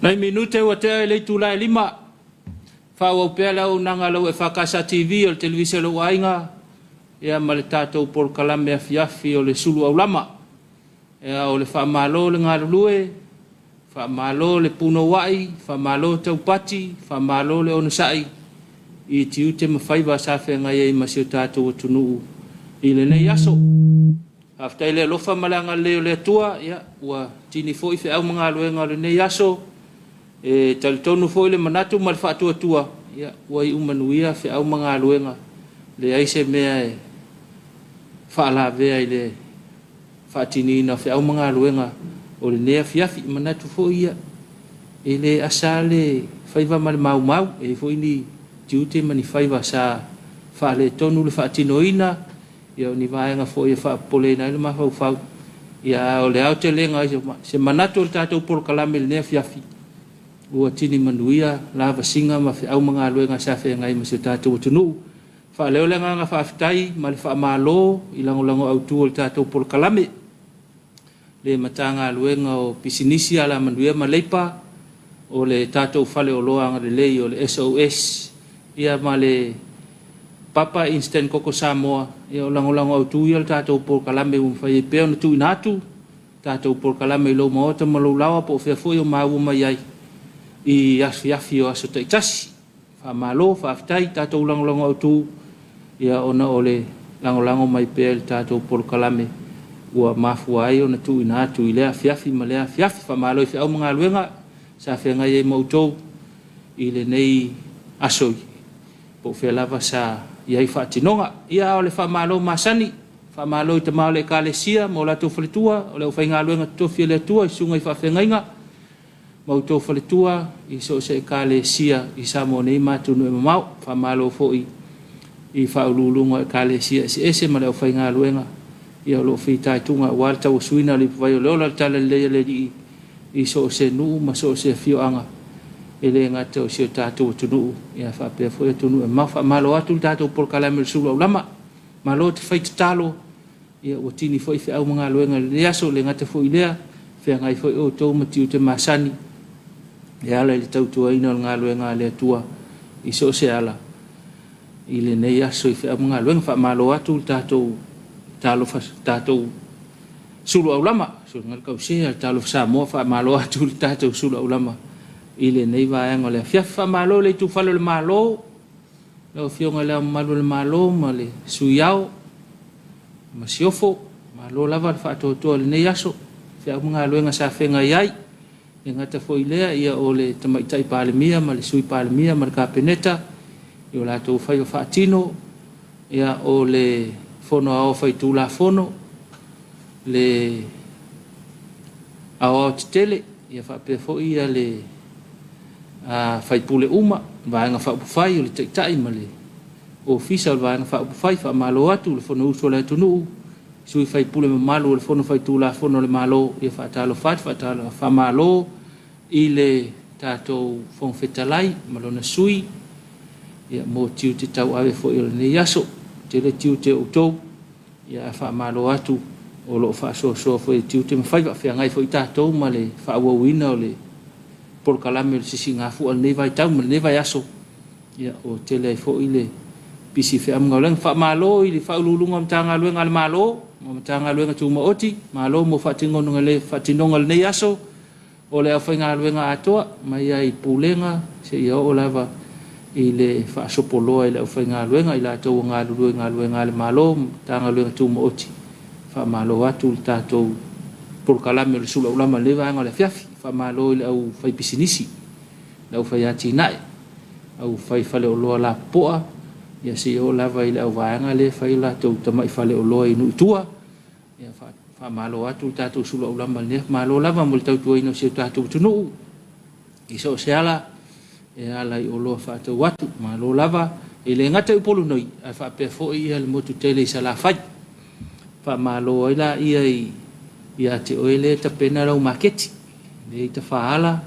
Nai minute ua tea i le itula e 5, faaauau pea le auaunaga a lau EFKS TV o le televise a lou aiga, ia ma le tatou polokalame afiafi o le sulu aulama. Ia, o le faamalo le galulue, faamalo le punouai, faamalo taupati, faamalo le onosai i tiute ma faiva sa feagai ai ma si o tatou atunuu i lenei aso. Faafetai le alofa ma le agalelei o le Atua, ia, ua tini foi feau ma galuega o lenei aso. E talitonu foi le manatu ma le faatuatua, ia, ua iu manuia feau ma galuega, leai se mea e faalavea i le faatiniina o feau ma galuega o lenei afiafi. E manatu foi ia, e le asa le faiva ma le maumau, e i ai foi ni tiute ma ni faiva sa faaletonu le faatinoina, ia o ni vaega foi e faapopoleina ai le mafaufau. Ia, a o le aotelega o se manatu o le tatou polokalame i lenei afiafi, ua tini manuia lavasiga ma feau ma galuega sa feagai ma si o tatou atunuu. Faaleo le agaga faafetai ma le faamalo i lagolago autu o le tatou polokalame, le Matagaluega o Pisinisi, Alamanuia ma Leipa, o le tatou faleoloa agalelei o le SOS, ia ma le Papa Instant Koko Samoa. Ia o lagolago autu ia o le tatou polokalame ua mafai ai pea ona tuuina atu tatou polokalame i lou maota ma lou laoa po o fea foi o maua mai ai i afiafi o aso taitasi. Faamalo, faafetai tatou lagolago autu, ia ona o le lagolago mai pea i le tatou polokalame ua mafua ai ona tuuina atu i lea afiafi ma lea afiafi. Faamalo i feau ma galuega sa feagai ai ma outou i lenei aso po o fea lava sa i ai faatinoga. Ia, a o le faamalo masani, faamalo i tama o le Ekalesia ma o latou faletua, o le aufaigaluega totofi a le Atua i susuga i faafeagaiga ma outou faletua i so o se Ekalesia i Samoa nei ma atunuu e mamao. Faamalo foi i faauluuluga o Ekalesia eseese ma le aufaigaluega, ia o lo o fitaituga aua le tauasuina o le ipuvai o le ola, le talalelei a le Alii i so o se nuu ma so o se afioaga, e le gata o si o tatou atunuu, ia faapea foi atunuu e mamao. Faamalo atu le tatou polokalame o le sulu aulama. Malo te fai tatalo, ia ua tini foi feau ma galuega i lenei aso, le gata foi i lea, feagai foi outou ma tiute masani e ala i le tautuaina o le galuega a le Atua i so o se ala i lenei aso i feau ma galuega. Faamalo atu le tatou talofa, tatou sulu aulama, susuga le kausea, le talofa Samoa, faamalo atu le tatou sulu aulama i lenei vaega o le afiafi. Faamalo le itufale o le Malo, lau Afioga i Le Ao Mamalu o le Malo ma le Sui Ao, Masiofo, malo lava le faatoatoa i lenei aso, feau ma galuega sa feagai ai. E gata foi i lea, ia o le Tamaitai Palemia ma le Sui Palemia ma le Kapeneta i o latou faiva faatino, ia o le Fono Aoao Faitulafono, le aoao tetele, ia faapea foi ia le faipule uma, Vaega Faaupufai o le Taitai ma le Ofisa o le Vaega Faaupufai. Faamalo atu le Fonousu a le atunuu, sui faipule mamalu o le Fono Faitulafono a le Malo, ia faatalofa atu, faamalo i le tatou Fofoga Fetalai ma lona sui, ia mo tiute tauave foi o lenei aso. Tele tiute o outou, ia faamalo atu o lo o faasoasoa foi e tiute ma faiva. Feagai foi tatou ma le faaauauina o le polokalame o le sisigafua lenei vaitau ma lenei vaiaso, ia ua tele ai foi le pisi feau ma galuega. Faamalo i le Faauluuluga o Matagaluega a le Malo ma Matagaluega Tumaoti, malo mo faatinoga o lenei aso o le aufaigaluega atoa mai ai pulega seia oo lava i le faasopoloa i le aufaigaluega i latou ua galulue i galuega a le Malo ma Matagaluega Tumaoti. Faamalo atu le tatou polokalame o le sulu aulama i lenei vaega o le afiafi. Faamalo i le aufaipisinisi, le aufaiatinae, aufai faleoloa lapopoa, ia seia oo lava i le auvaega lea e fai o latou tamai faleoloa i nuu i tua. Ia faamalo atu le tatou sulu aulama i lenei. Malo lava mo le tautuaina o si o tatou atunuu i so o se ala e ala i oloa faatau atu. Malo lava, e le gata i Upolu nei, ae faapea foi ia le motu tele i Salafai. Faamalo ai laia ia te oe lea e tapena lau maketi lea i Tafaala,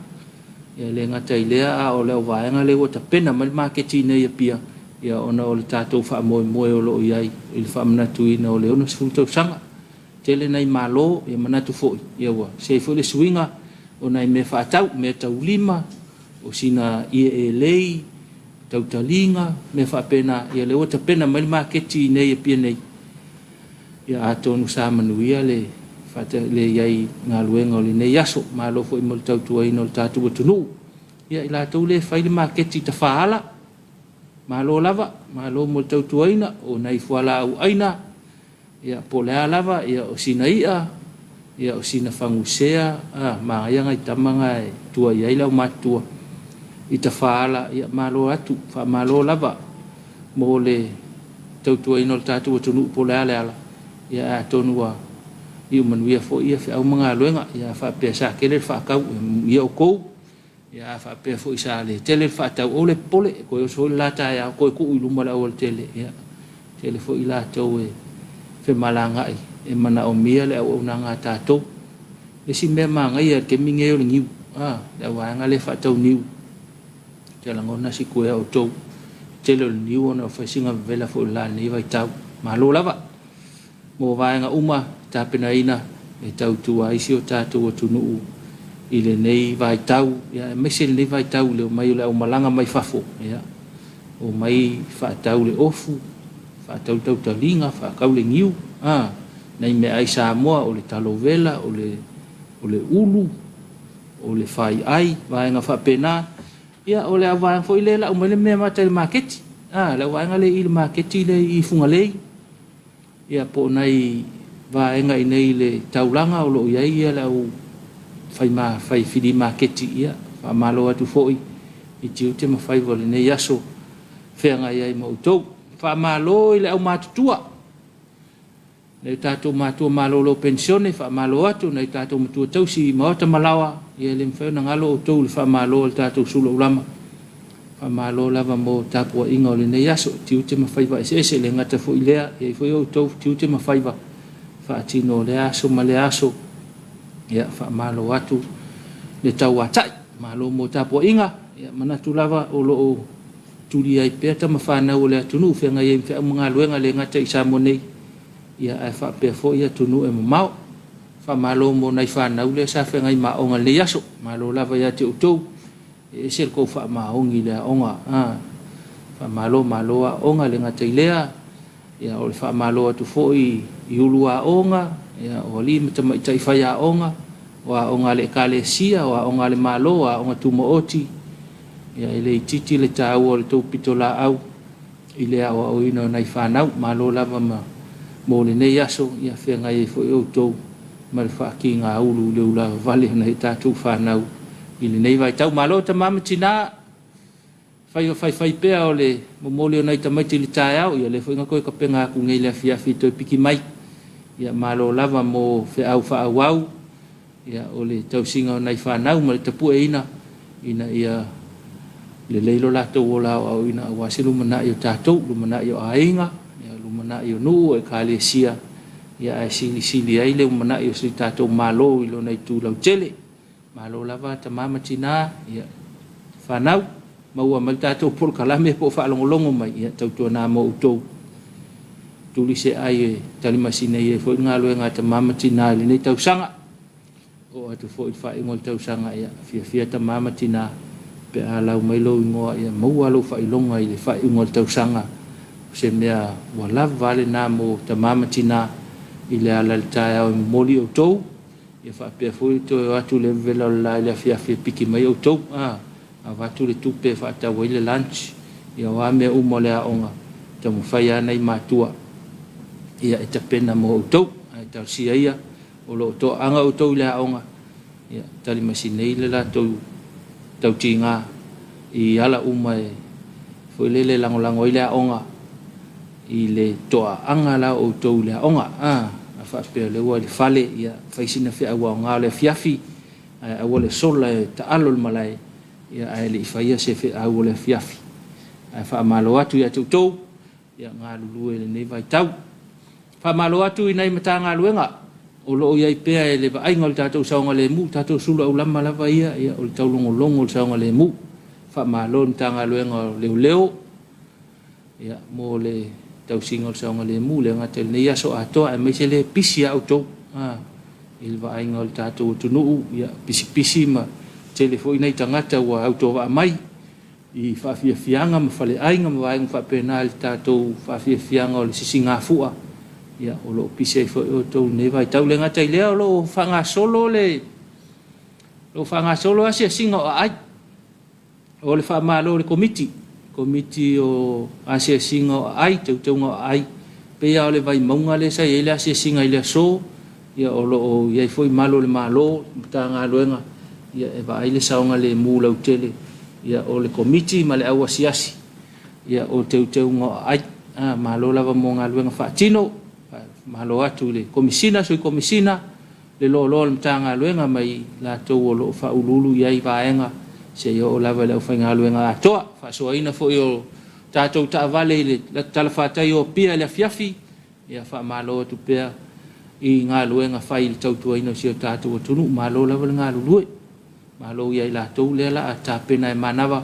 ia le gata i lea, a o le auvaega lea ua tapena mai le maketi nei i Apia, ia ona o le tatou faamoemoe o lo o i ai i le faamanatuina o le 60 tausaga. Tele nai malo, ia manatu foi, ia ua sei foi le suiga o nai mea faatau, mea taulima, o sina ie elei, tautaliga, mea faapena. Ia lea ua tapena mai le maketi i inei i Apia nei. Ia atonu sa manuia le le i ai i galuega o lenei aso. Malo foi mo le tautuaina o le tatou atunuu. Ia i latou lea e fai le maketi i Tafaala, malo lava, malo mo le tautuaina, o nai fualaau aina, ia po o le a lava, ia o sina i'a, ia o sina fagusea, a, manaia nai tama na e tua i ai le aumatutua i Tafaala, ia malo atu, faamalo lava mo le tautuaina o le tatou atunuu po o le a le ala, ia atonu ua iu manuia foi ia feau ma galuega. Ia a faapea sa tele le faatau, ia manuia outou. Ia a faapea foi sa le tele le faatau, aua le popole, e toe oso foi le la taeao, toe tuu i luma le aualatele. Ia, tele foi i latou e femalagaai e manaomia le auaunaga a tatou. Le isi mea manaia i le taimi nei o le niu, a, le auvaega lea e faatau niu, ou te lagona si koe a outou, tele o le niu ona ua fai sina vevela foi o le la i lenei vaitau. Malo lava mo vaega uma tapenaina e tautua ai si o tatou atunuu i lenei vaitau, ia, aemaise lenei vaitau i le omai o le aumalaga mai fafo, ia, omai faatau le ofu, faatau le tautaliga, faatau le niu, a, nai meaai Samoa, o le talo vela, o le ulu, o le faiai, vaega faapena. Ia, o le auvaega foi lea e lau mai le mea matai i le maketi, a, le auvaega lea i le maketi lea i Fugalei, ia po o nai vaega i nei i le taulaga o lo o i ai ia le au fai, ma, fai fili maketi. Ia, faamalo atu foi i tiute ma faiva o lenei aso feagai ai ma outou. Faamalo i le aumatutua, nai o tatou matua malolo penisione, faamalo atu, nai o tatou matua tausi i maota ma laoa, ia e le mafai ona galo outou i le faamalo a le tatou suluaulama. Faamalo lava mo tapuaiga o lenei aso, tiute ma faiva eseese, le gata foi lea, e i ai foi outou tiute ma faiva faatino o lea aso ma lea aso. Ia, faamalo atu le tauatai, malo mo tapuaiga. Ia, manatu lava o lo o tuli ai pea tama fanau o le atunuu feagai ai ma feau ma galuega le gata i Samoa nei, ia ae faapea foi atunuu e mamao. Faamalo mo nai fanau lea sa feagai ma aoga i lenei aso. Malo lava ia te outou, e ese le tou faamaoni i le aoga. A, faamalo, malo aoga. Le gata i lea, ia, o le faamalo atu foi i ulu aoga, ia, o alii ma tamaitai fai aoga, o aoga a le Ekalesia, o aoga a le Malo, o aoga tumaoti. Ia, e le itiiti le taua o le tou pitolaau i le aoaoina o nai fanau. Malo lava ma mo lenei aso, ia feagai ai foi outou ma le faatigaulu i le ulavavale o nai tatou fanau i lenei vaitau. Malo tama ma tina, faiva faifai pea o le momoli o nai tamaiti i le taeao, ia lea foi na toe tapena atu nei i le afiafi toe piki mai. Ia malo lava mo feau faaauau, ia, o le tausiga o nai fanau ma le tapueina ina ia lelei lo latou ola aoaoina aua se lumanai o tatou, lumanai o aiga, ia, lumanai o nuu, o ekalesia, ia, ae silisili ai le lumanai o si tatou Malo i lona itu lautele. Malo lava tama ma tina, ia, fanau, maua mai le tatou polokalame po o faalogologo mai, ia, tautuana mo outou. Tuli se ai e talimasina ai foi le galuega a tama ma tina i lenei tausaga. Oo atu foi i le faaiuga o le tausaga, ia, fiafia tama ma tina pe a lau mai lou igoa, ia maua lou faailoga i le faaiuga o le tausaga. O se mea ua lava lena mo tama ma tina i le ala i le taeao e momoli outou, ia faapea foi toe o atu le vevela o le la i le afiafi e piki mai outou, a, avatu le tupe e faatau ai le lunch, ia o a mea uma o le aoga, taumafai lava nai matua ia e tapena mo outou. Ae talosia ia o lo o toaaga outou i le aoga, ia talimasinei le latou tautiga i ala uma e foi lele lagolago ai le aoga i le toaaga la outou i le aoga. A, a faapea o lea ua i le fale, ia fai sina feau aoga o le afiafi, ae aua le sola e taalo le malae, ia ae le i faia se feau o le afiafi. Ae faamalo atu ia te outou, ia galulue i lenei vaitau. Faamalo atu i nai Matagaluega o lo o i ai pea e le vaaiga o le tatou saogalemu, tatou sulu aulama lava ia, ia o le taulogologo o le saogalemu. Faamalo i le Matagaluega o Leoleo, ia, mo le tausiga o le saogalemu, le gata i lenei aso atoa, aemaise le pisi a outou. A, i le vaaiga o le tatou atunuu, ia pisipisi ma tele foi nai tagata ua autovaa mai i faafiafiaga ma faleaiga ma vaega faapena i le tatou faafiafiaga o le sisigafua, ia o lo o pisi ai foi outou i lenei vaitau. E le gata i lea, o lo o faagasolo le o lo o faagasolo asiasiga o aai. O le faamalo i le Komiti, Komiti o Asiasiga o Aai, Teuteuga o Aai, pei lava o le Vaimauga lea sa i ai le asiasiga i le aso, ia o lo o i ai foi malu o le Malo, Matagaluega ia e vaai le saogalemu lautele ia o le Komiti ma le au asiasi ia o Teuteuga o Aai. Malo lava mo galuega faatino. Faamalo atu i le Komesina, Sui Komesina, le loaloa o le Matagaluega ma i latou o lo o faauluulu i ai vaega seia oo lava i le aufaigaluega atoa. Faasoaina foi o tatou taavale i le talafatai o Apia i le afiafi, ia faamalo atu pea i galuega fai i le tautuaina o si o tatou atunuu. Malo lava le galulue. Malo ia i latou lea la a tapena e manava,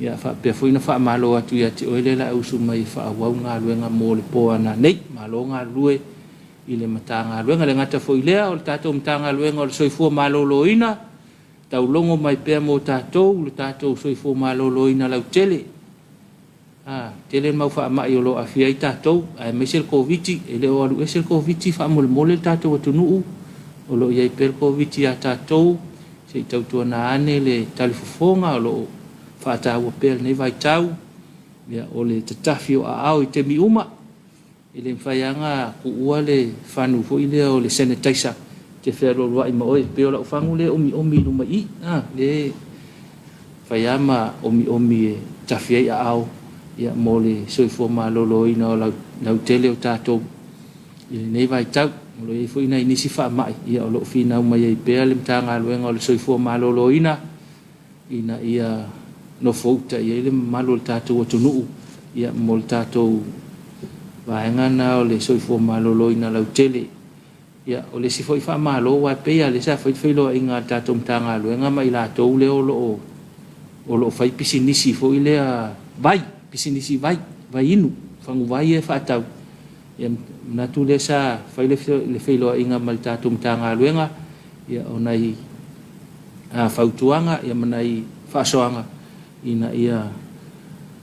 ia faapea foi ona faamalo atu ia te oe lea la e usu mai e faaauau galuega mo le po a nanei. Malo galulue i le Matagaluega. E le gata foi i lea, o le tatou Matagaluega o le Soifua Maloloina, taulogo mai pea mo tatou le tatou soifua maloloina lautele. A, tele le mau faamai o lo o aafia ai tatou, aemaise le Koviti. E le o alu ese le Koviti faamolemole le tatou atunuu, o lo o i ai pea le Koviti ia tatou, se i tautuana ane le talifofoga o lo o faataua pea i lenei vaitau. Ia, o le tatafi o aao i taimi uma. E le mafai lava ona tuua le fagu foi lea o le sanitizer e te fealualuai ma oe, pei o lau fagu lea e omiomi i luma i i, lea e fai lava ma omiomi e tafi ai aao mo le soifua maloloina o lautele o tatou i lenei vaitau. O lo o i ai foi nai nisi faamai o lo o finau mai ai pea le Matagaluega o le Soifua Maloloina ina ia nofouta i ai le mamalu o le tatou atunuu mo le tatou vaega lena o le soifua maloloina lautele. Ia, o le isi foi faamalo, aua e pei lava o lea sa fai le feiloaiga a le tatou Matagaluega ma i latou lea o lo o fai pisinisi foi lea vai, pisinisi vai, vai inu, faguvai ia e faatau. Ia manatu lea sa fai le feiloaiga ma le tatou Matagaluega, ia o nai fautuaga ma nai faasoaga ina ia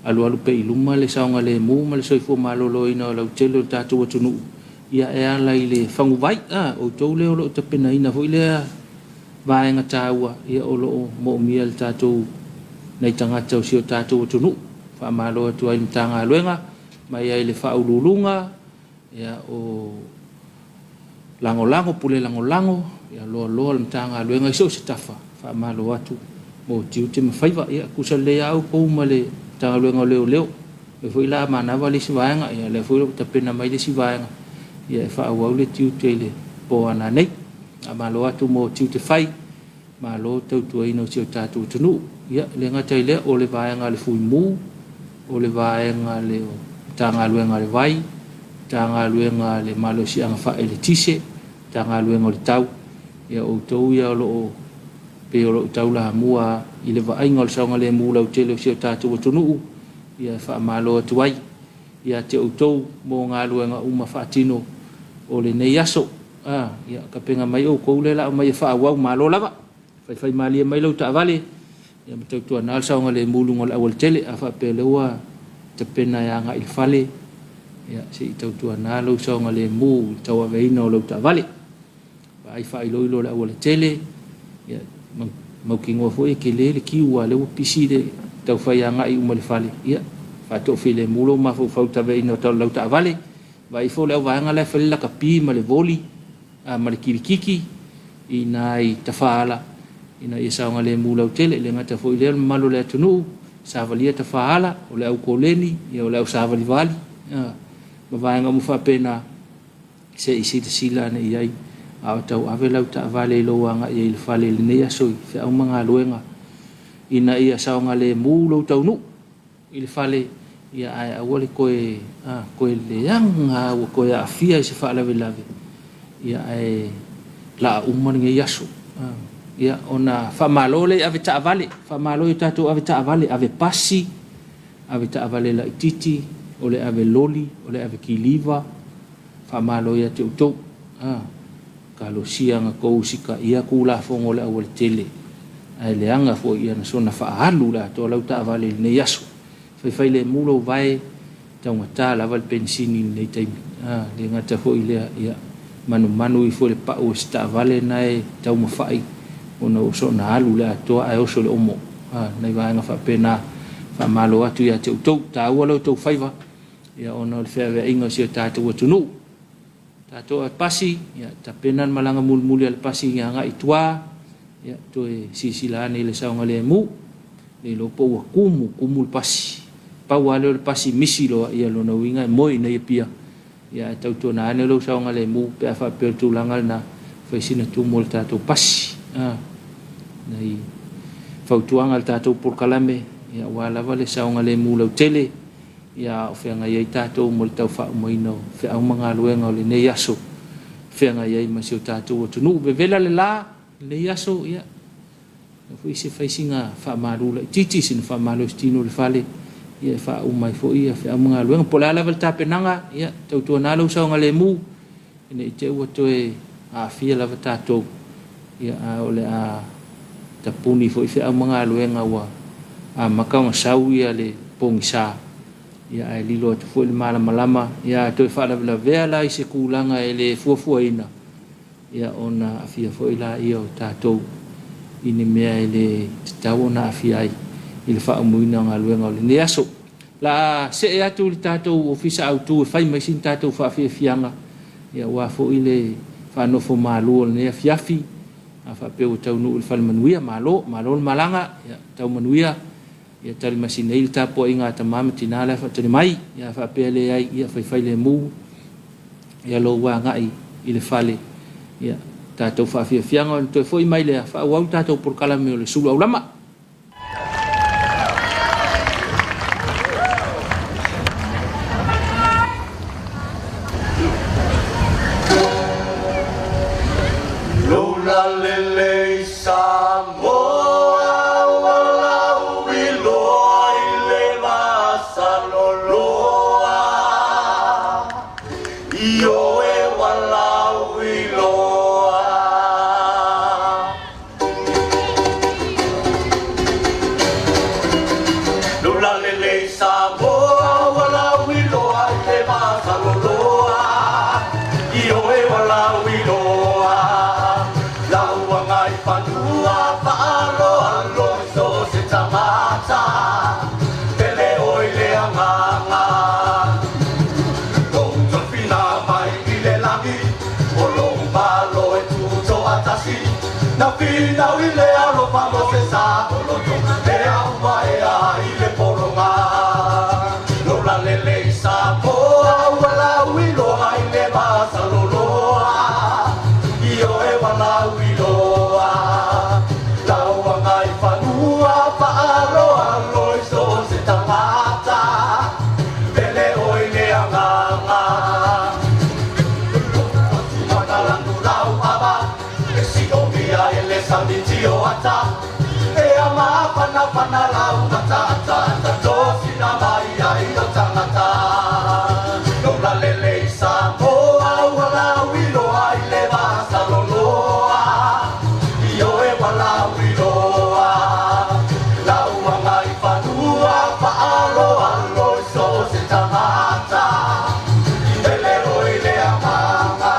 alualu pea i luma le saogalemu ma le soifua maloloina o lautele o le tatou atunuu ia e ala i le faguvai. Outou lea o lo o tapenaina foi lea vaega taua ia o lo o moomia e le tatou nai tagata o si o tatou atunuu. Faamalo atu ai i le Matagaluega mai ai le Faauluuluga ia o lagolago, pule lagolago, ia loaloa le Matagaluega i so o se tafa, faamalo atu mo tiute ma faiva. Ia, tusa lelei lava outou ma le Matagaluega o Leoleo. O lea foi o le a manava le isi vaega, ia o lea foi ua tapena mai le isi vaega ia e faaauau le tiute i le po a nanei. Faamalo atu mo tiute fai, malo le tautuaina o si o tatou atunuu. Ia, e le gata i lea, o le vaega a le Fuimu, o le vaega a le Matagaluega a le Vai, Matagaluega a le Malosiaga Faaeletise, Matagaluega o le Tau, ia o outou ia o lo o pei o lo o taulamua i le vaaiga o le saogalemu lautele o si o tatou atunuu, ia e faamalo atu ai ia te outou mo galuega uma faatino o lenei aso. Ia tapena mai outou lea o le a omai e faaauau, malo lava. Faifaimalie mai lau taavale, ia ma tautuana le saogalemu i luga o le aualatele. A faapea o lea ua tapena e agai i le fale, ia se i tautuana lou saogalemu i le tauaveina o lau taavale. Vaai faailoilo o le aualatele, ia mautinoa foi e tele le kiu aua o lea ua pisi le taufai agai uma i le fale, ia faatoafilemu lou mafaufau i le taveaina o lau taavale. Vaai ifo le au vaega la e fai le lakapi ma le voli ma le kilikiki i nai tafaala ina ia saogalemu lautele. E le gata foi i lea o le mamalu o le atunuu, savalia tafaala, o le au koleni, o le au savalivali ma vaega uma faapena, se i silasila ane i ai a o tauave lau taavale i lou agai ai i le fale i lenei aso i feau ma galuega ina ia saogalemu lou taunuu i le fale, ia ae aua le toe toe leaga ua toe aafia i se faalavelave, ia ae laa uma lenei aso. Ia ona faamalo lea i avetaavale, faamalo i tatou avetaavale, avepasi, avetaavale laitiiti, o le aveloli, o le avekiliva, faamalo ia te outou. Talosia na tou usitaia Tulafono o le aualatele, ae leaga foi ia na soona faaalu le atoa lau taavale i lenei aso. Faifailemu lou vae, taugata lava le penisini i lenei taimi. A, le gata foi i lea, ia manumanu ifo i le pau o se taavale na e taumafai ona ua soona alu le atoa ae oso i le omo. A, nai vaega faapena, faamalo atu ia te outou. Taua lo outou faiva, ia ona o le feaveaiga o si o tatou atunuu. Tatou a pasi, ia tapena le malaga mulimuli a le pasi ia agai i tua, ia toe silasila ane i le saogalemu. Le iloa po ua tumu, tumu le pasi. Pau lava lea o le pasi misi loa, ia lona uiga e moe i inei i Apia. Ia ae tautuana ane lou saogalemu pe a faapea o le tulaga lena, fai sina tumu o le tatou pasi. A, nai fautuaga a le tatou polokalame, ia aua lava le saogalemu lautele. Ia a o feagai ai tatou mo le tau faaaumaina o feau ma galuega o lenei aso, feagai ai ma si o tatou atunuu. Vevela le la lenei aso, ia foi se fai sina faamalu laitiiti, sina faamalositino i le fale, ia e faauma ai foi ia feau ma galuega. Po o le a lava le tapenaga, ia tautuana lou saogalemu, ina ne i te i ua toe aafia lava tatou, ia a o le a tapuni foi feau ma galuega ua amata ona sau ia le pogisa, ia ae lilo atu foi le malamalama, ia a toe faalavelavea la i se tulaga e le fuafuaina, ia ona aafia foi laia o tatou i ni mea e le tatau ona aafia ai i le faaumuina o galuega o lenei aso. O le a see atu i le tatou Ofisa Autu e fai mai sina tatou faafiafiaga, ia aua foi le faanofo malu o lenei afiafi. A faapea ua taunuu i le fale manuia, malo, malo le malaga, ia tau manuia, ia tali masinei le tapuaiga a tama ma tina la e faatali mai. Ia a faapea e leai, ia faifailemu ia lou agai i le fale, ia tatou faafiafiaga ona toe foi mai lea, faaauau le tatou polokalame o le sulu aulama. Lula lelei Samoa ua lauiloa i le vasaloloa. Ioe ua lauiloa. Lula lelei Samoa ua lauiloa i le vasaloloa. Ioe ua lauiloa. Lau agaifanua faaaloalo i so o se tagata. Pele oe i le agaga. Lou tofina mai i le lagi, o lou Malo e tutoatasi. Na finau i le alofa mo se sa oloto, e aua e ai le pologa. Lola lelei Samoa ua lauiloa i le vasaloloa. Ioe ua lauiloa. Lau agaifanua faaaloalo i so o se tagata. Pele oe i le agaga. E siomia e le sami tio ata. E amafanafana lau mataata tosina mai ai o tagata. Lola lelei Samoa ua lauiloa i le vasaloloa. Ioe ua lauiloa. Lau agaifanua faaaloalo i so o se tagata. Pele oe i le agaga.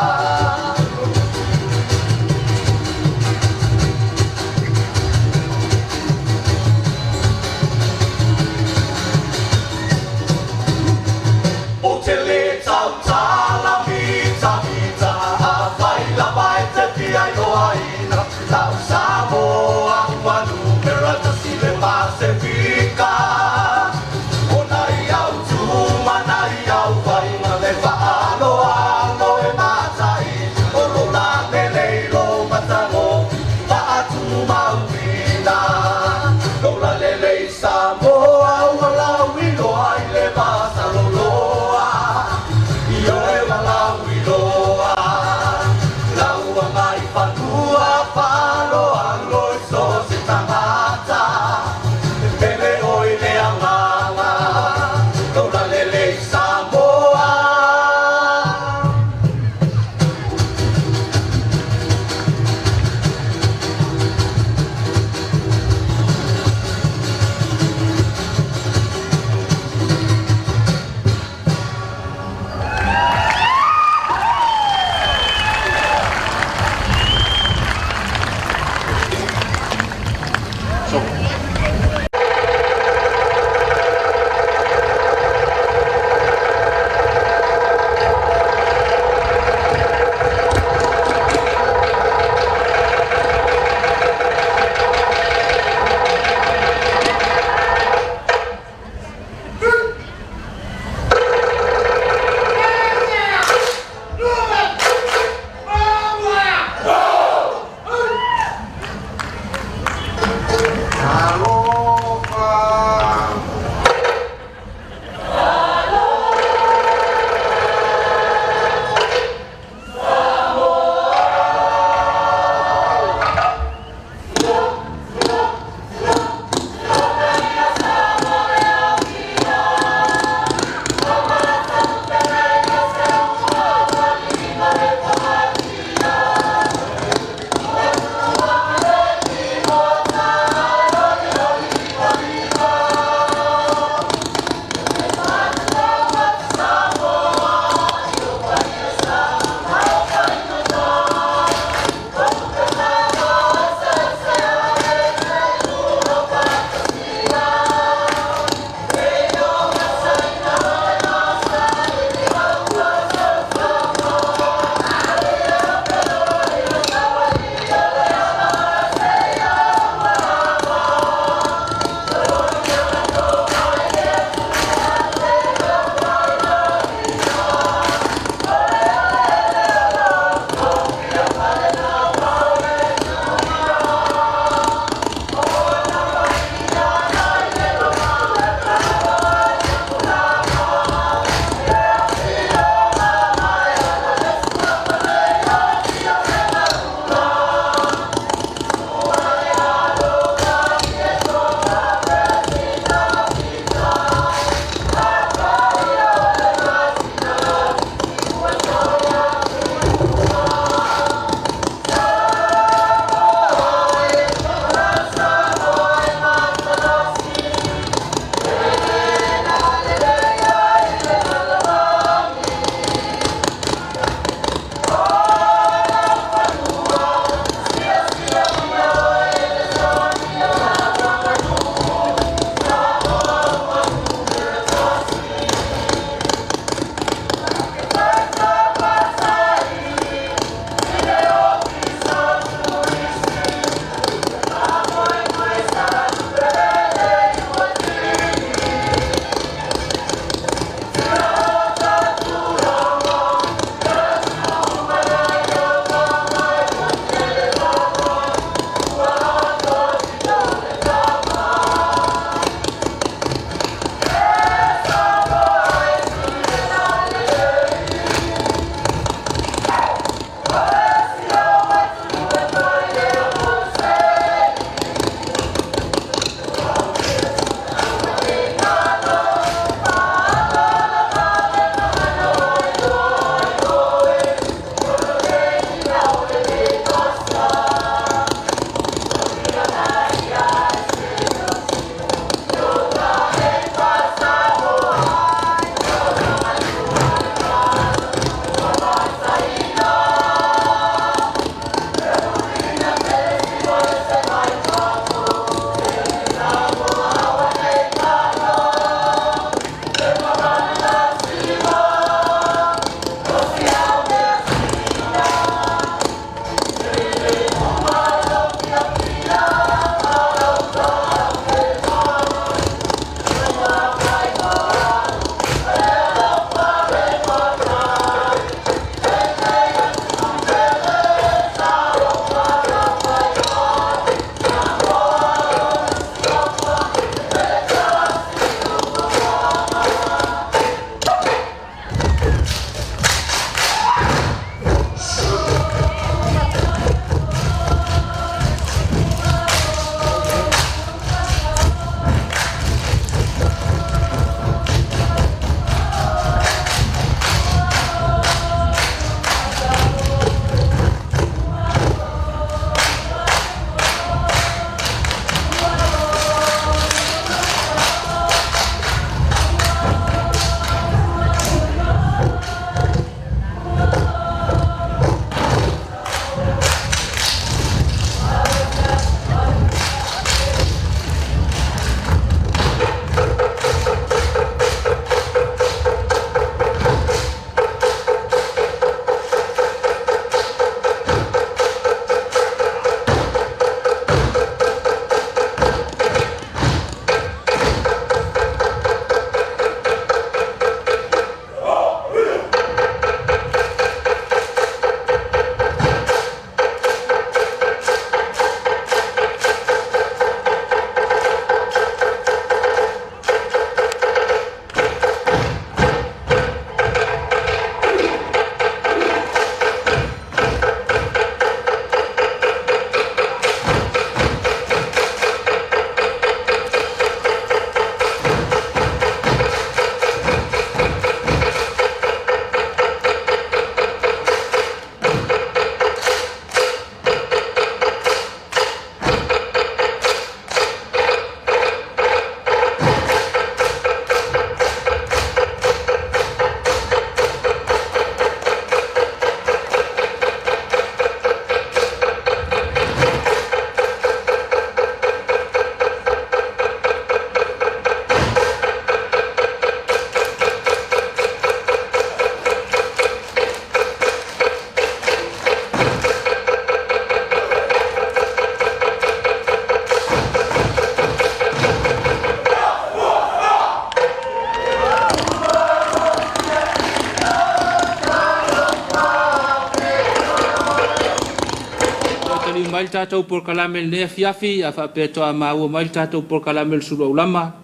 mai le tatou polokalame i lenei afiafi, a faapea toa maua mai le tatou polokalame o le Sulu Aulama,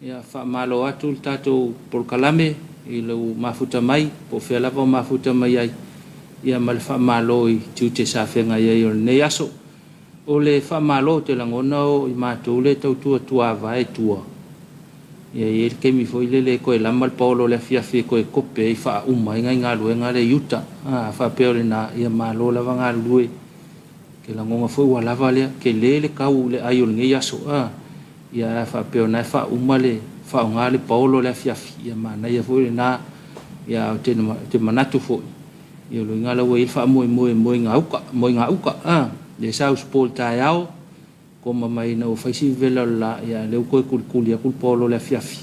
ia faamalo atu le tatou polokalame i lou mafuta mai, po o fea lava o mafuta mai ai, ia ma le faamalo i tiute sa feagai ai o lenei aso. O le faamalo ou te lagona o i matou lea e tautua tuavae i tua, ia e i ai le taimi foi lele e toe lama le paolo o le afiafi e toe kope ai faauma ai nai galuega lea i uta. A faapea o lena, ia malo lava galulue. Ou te lagona foi ua lava lea, tele le tau i le ai o lenei aso. A ia a faapea o lena e faauma le faaaoga le paolo o le afiafi, ia manaia foi lena. Ia ae ou te manatu foi, ia o lona uiga la ua i ai le faamoemoe moe gauta, a lea sa usupo i le taeao, koma mai ina ua fai si vevela o le la, ia a o lea ua toe tulituli atu le paolo o le afiafi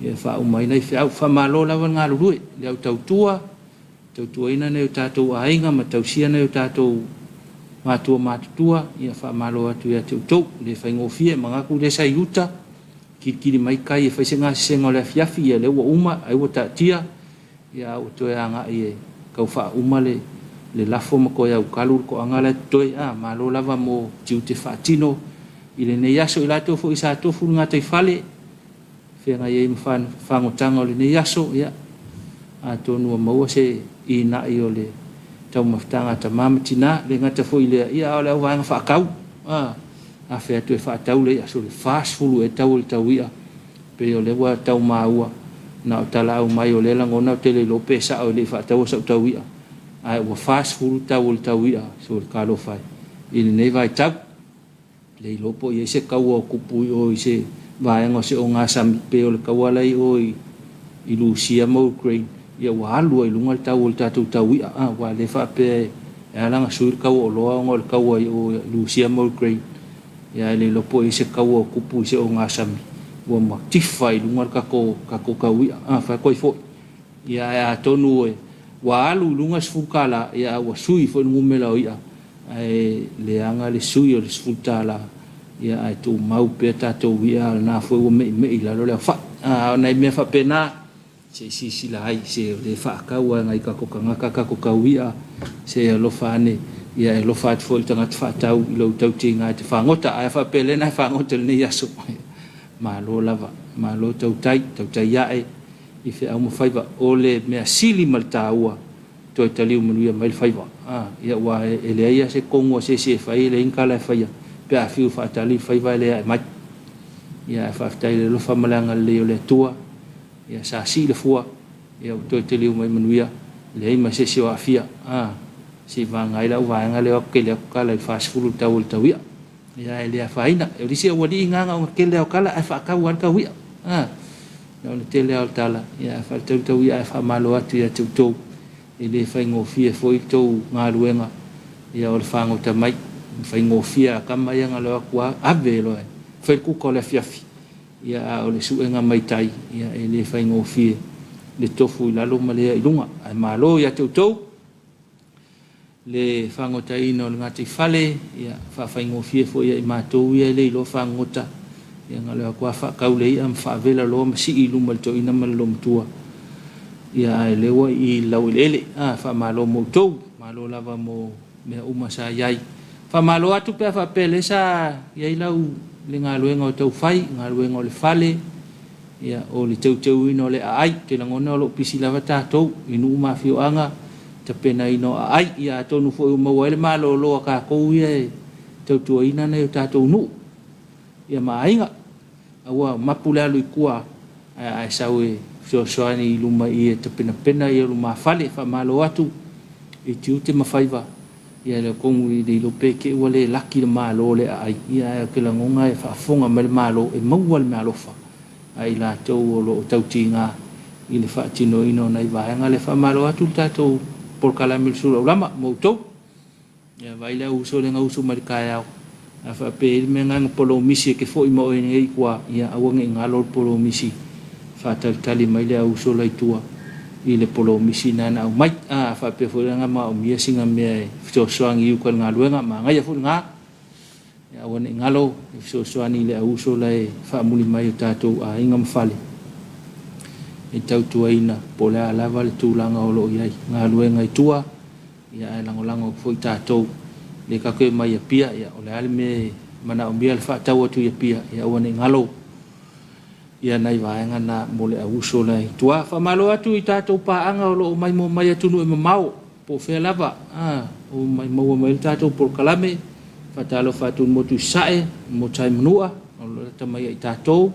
e faauma ai nai feau. Faamalo lava le galulue, le au tautua, tautuaina nai o tatou aiga ma tausia nai o tatou matua matutua, ia faamalo atu ia te outou. E le faigofie, manatu lea sa i uta, kilikili mai tai e fai se gasesega o le afiafi, ia lea ua uma, ai ua taatia, ia a ua toe agai e tau faauma le lafo ma toe aukalu le toaga la e totoe. A malo lava mo tiute faatino i lenei aso. I latou foi sa tofu i le gataifale, feagai ai ma fagotaga o lenei aso, ia atonu ua maua se inai o le taumafataga a tama ma tina, le gata foi i lea, ia a o le auvaega faatau, a afe atu e faatau le i'a, so le 40 ea tau o le tau i'a, pei o lea ua tau maua na o talaau mai o lea lagona ou te le iloa pe sao e le i faataua sau tau i'a, ae ua 40 tau o le tau i'a, so le talofa e i lenei vaitau. Le iloa po o i ai se taua o tupu i o i se vaega o se ogasami, pei o le taua la e i o i Lusia ma Ukraine, ia ua alu ai i luga le tau o le tatou tau i'a, aua le faapea e ala ona sui le tau o oloa ona o le taua i o i Lusia ma Ukraine, ia ae le iloa po o i ai se taua o tupu i se ogasami ua matifa i luga le tatou tau i'a, fai atu ai foi. Ia ae atonu e ua alu i luga le $10, ia ae ua sui foi le numera o i'a, ae leaga le sui o le $10, ia ae tumau pea tatou i'a, a o lena foi ua meimei i lalo le aofai. A o nai mea faapena se i silasila ai, se o lea e faatau lava e nai tatou tagata tatou tau i'a, se i alofa ane, ia e alofa atu foi i le tagata faatau i lou tautiga e te fagota. Ae a faapea o lea na e fagota i lenei aso, malo lava, malo tautai, tautai ae i feau ma faiva. O le mea sili ma le taua, toe taliu manuia mai le faiva. Ia aua e leai lava se tonu a se isi e fai, e leai ni tala e faia pe a fiu e faatali le faiva e le ae mai. Ia ae faafetai i le alofa ma le agalelei o le Atua, ia sa sii le fua, ia ua toe taliu mai manuia, leai ma se isi o aafia. Se i vagaga ai lau vaega lea o atu tele atu tala i le 40 le tau o le tau i'a. Ia ae le afaina. O le isi aualii na na ona tele lava o tala ae faatau lava le tau i'a. Na ona tele lava o tala, ia ae faaletau le tau i'a ae faamalo atu ia te outou. E le faigofie foi le tou galuega, ia o le fagota mai. E faigofie a tama ia na loa atu ave loa e fai le kuka o le afiafi, ia a o le suega mai tai, ia e le faigofie le tofu i lalo ma le ea i luga. Ae malo ia te outou le fagotaina o le gataifale, ia faafaigofie foi ia i matou ia e le iloa fagota, ia na loa atu lava faatau le i'a ma faavela loa ma sii i luma i le toeaina ma le loomatua, ia ae lea ua i i laueleele. Faamalo mo outou, malo lava mo mea uma sa i ai. Faamalo atu pe a faapea lea sa i ai lau le galuega o tau fai, galuega o le fale, ia o le teuteuina o le aai. Ou te lagona o lo o pisi lava tatou i nuu ma afioaga, tapenaina o aai. Ia atonu foi ua maua ai le malolo a tatou ia e tautuaina nai o tatou nuu ia ma aiga. Aua mapu le alu i tua ae sau e fesoasoani i luma i e tapenapena ia lumafale. Faamalo atu i tiute ma faiva ia le tonu i le iloa pe te i ua le laki le Malo le aai, ia ae ou te lagona e faafofoga mai le Malo e maua le meaalofa a i latou o lo o tautiga i le faatinoina o nai vaega lea. Faamalo atu le tatou polokalame o le Sulu Aulama mo outou. Ia vaai le au uso lea na usu mai le taeao, a faapea e i ai le mea lena na polomisi e te foi ma oe nei i tua, ia aua ne i galo le polomisi, faatalitali mai le au uso la i tua i le polomisi lena na aumai. A faapea foi la na maomia sina mea e fesoasoani i uka i le galuega, manaia foi lena. Ia aua ne i galo e fesoasoani i le au uso la e faamuli mai i o tatou aiga ma fale e tautuaina po o le a lava le tulaga o lo o i ai galuega i tua. Ia ae lagolago atu foi tatou Lea tatou te omai i Apia, ia o le a le mea e manaomia le faatau atu i Apia, ia aua ne i galo ia nai vaega na mo le au uso la i tua. Faamalo atu i tatou paaga o lo o maimoa mai atunuu e mamao po o fea lava o maua mai le tatou polokalame. Faatalofa atu i le motu i Sasae, le motu i Manua, o lo o lata mai ia i tatou.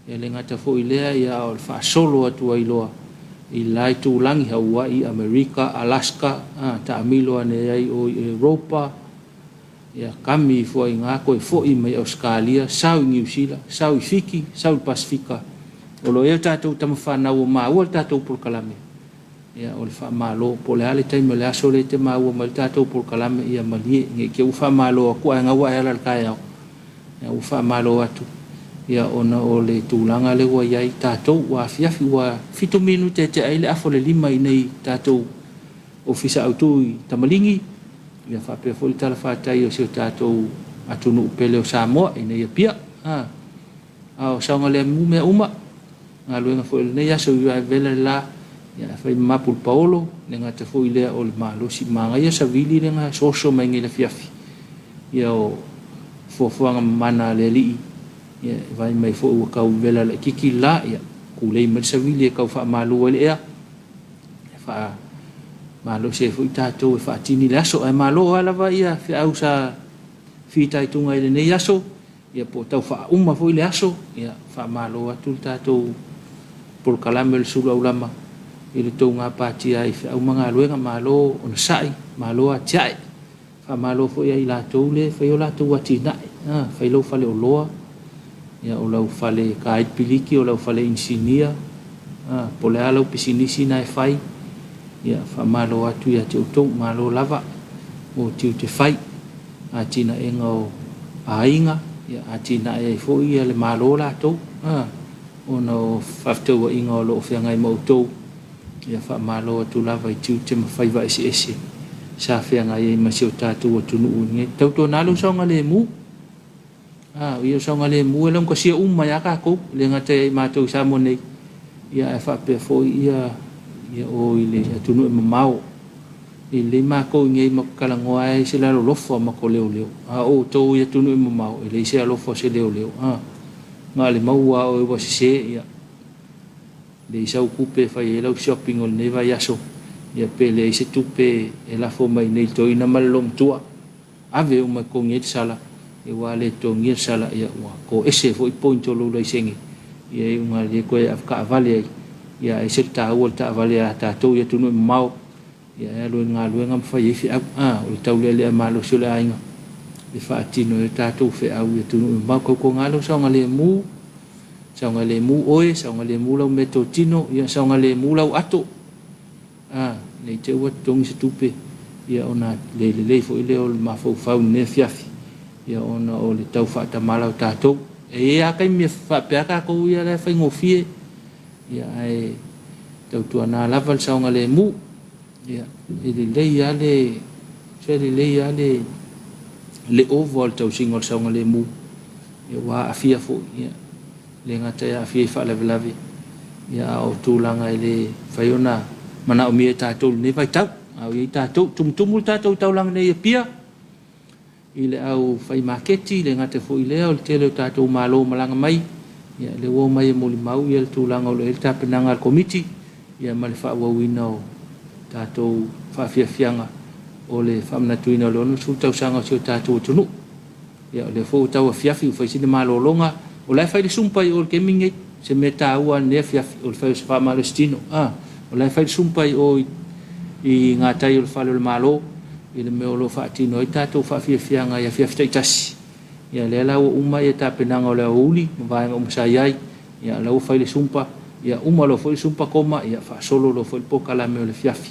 E le gata foi i lea, ia o le faasolo atu ai loa i la itulagi, Hawaii, Amerika, Alaska, taamilo ane ai o i Europa, ia kami ifo ai i ina toe foi mai Ausetalia, sau i Niu Sila, sau i Fiti, sau i le Pasefika. O lo o i ai o tatou tama fanau ua maua le tatou polokalame, ia o le faamalo. Po o le a le taimi o le aso lea e te maua mai ai le tatou polokalame, ia malie, ne i te i ua faamalo atu ae gau ua e ala i le taeao, ia ua faamalo atu ia ona o le tulaga lea ua i ai tatou, ua afiafi, ua 7 minute e tea ai le 4:30 i inei i tatou Ofisa Autu i Tamaligi, ia faapea foi le talafatai o si o tatou atunuu pele o Samoa i inei i Apia. A o saogalemu mea uma, galuega foi o lenei aso i vela le la, ia fai ma mapu le paolo, le gata foi lea o le malosi manaia savili lea na soso mai nei le afiafi, ia o fuafuaga mamana a le Alii, ia e vaai mai foi ua tau vela laitiiti le la, ia tulei mai le savili e tau faamalu ai le ea, e faamalosi ai foi tatou e faatini le aso. Ae malo lava lava ia feau sa fitaituga i lenei aso, ia po o tau faauma foi le aso, ia faamalo atu le tatou polokalame o le sulu aulama i le tou gapatia ai i feau ma galuega. Malo onosai, malo atiae. Faamalo foi ia i latou le fai o latou atinae, fai lau faleoloa, ia o lau fale taai piliki, o lau fale inisinia, po o le a lau pisinisi na e fai, ia faamalo atu ia te outou, malo lava mo tiute fai, atinaega o aiga, ia atinae ai foi ia le Malo latou, ona o faafetauaiga o lo o feagai ma outou, ia faamalo atu lava i tiute ma faiva eseese sa feagai ai ma si o tatou atunuu i lenei. Tautuana lou saogalemu. A, o ia saogalemu e laugatasia uma ai lava tatou, e le gata ia i matou i Samoa nei, ia ae faapea foi ia o i le atunuu e mamao. E lelei matou i inei matou talanoa lava e ese le alolofa o matou leoleo, a o outou i atunuu e mamao, e leai se alofa o se leoleo. A, na o le maua lava o oe ua sese, ia leai sau tupe e fai ai lau shopping o lenei vaiaso, ia pe leai se tupe e lafo mai i inei i le toeaina ma le loomatua. Ave uma e totogi ai le sala, ia ua le totogia le sala, ia ua toese foi point o lou laisene, ia e iuga le toe avetaavale ai, ia e ese le taua o le taavale a tatou i atunuu e mamao, ia e alu ai i le galuega ma fai ai feau. A, o le taulealea malosi o le aiga e faatino ai a tatou feau i atunuu e mamao. Tautuana lou saogalemu, saogalemu oe, saogalemu lau meatotino, ia saogalemu lau ato. A, ne i te i ua totogi se tupe, ia ona le lelei foi lea o le mafaufau i lenei afiafi, ia ona o le tau faatamala o tatou. E i ai lava taimi e faapea tatou ia la e faigofie, ia ae tautuana lava le saogalemu, ia e lelei lava le, se lelei lava le, le ova o le tausiga o le saogalemu, ia ua aafia foi, ia le gata e aafia i faalavelave, ia a o tulaga e le mafai ona manaomia e tatou i lenei vaitau. A o i ai tatou, tumutumu le tatou taulaga nei i Apia i le au fai maketi, le gata foi i lea o le tele o tatou malo malaga mai, ia lea ua omai e molimau ia le tulaga o lo o i ai le tapenaga a le Komiti, ia ma le faaauauina o tatou faafiafiaga o le faamanatuina o le 60 tausaga o si o tatou atunuu. Ia, o lea foi ua tau afiafi ua fai sina malologa. O la e fai le sumpa i o i le taimi lenei. O se mea taua lava lenei afiafi, o le fai o se faamalositino. A, o la e fai le sumpa i o i gatai o le fale o le Malo i le mea o lo o faatino ai tatou faafiafiaga i afiafi taitasi. Ia, lea la ua uma ia tapenaga o le aoauli ma vaega uma sa i ai. Ia, o la ua fai le sumpa. Ia, uma loa foi le sumpa koma, ia faasolo loa foi le polokalame o le afiafi.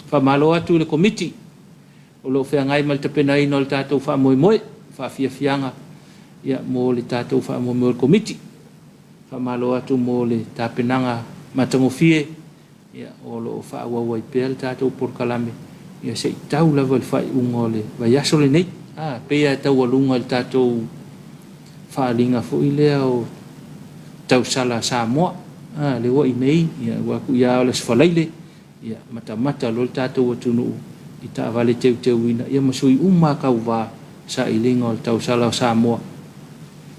Faamalo atu i le Komiti o lo o feagai ma le tapenaina o le tatou faamoemoe, faafiafiaga ia mo le tatou faamoemoe o le Komiti. Faamalo atu mo le tapenaga matagofie ia o lo o faaauau ai pea le tatou polokalame ia se i tau lava i le faaiuga o le vaiaso lenei. A, pei lava e taualuga i le tatou faaaliga foi lea o tausala a Samoa. A, lea ua i inei, ia ua atu ia o le Aso Faraile, ia matamata loa le tatou atunuu i taavale teuteuina ia ma sui uma lava tauva sailiga o le tausala o Samoa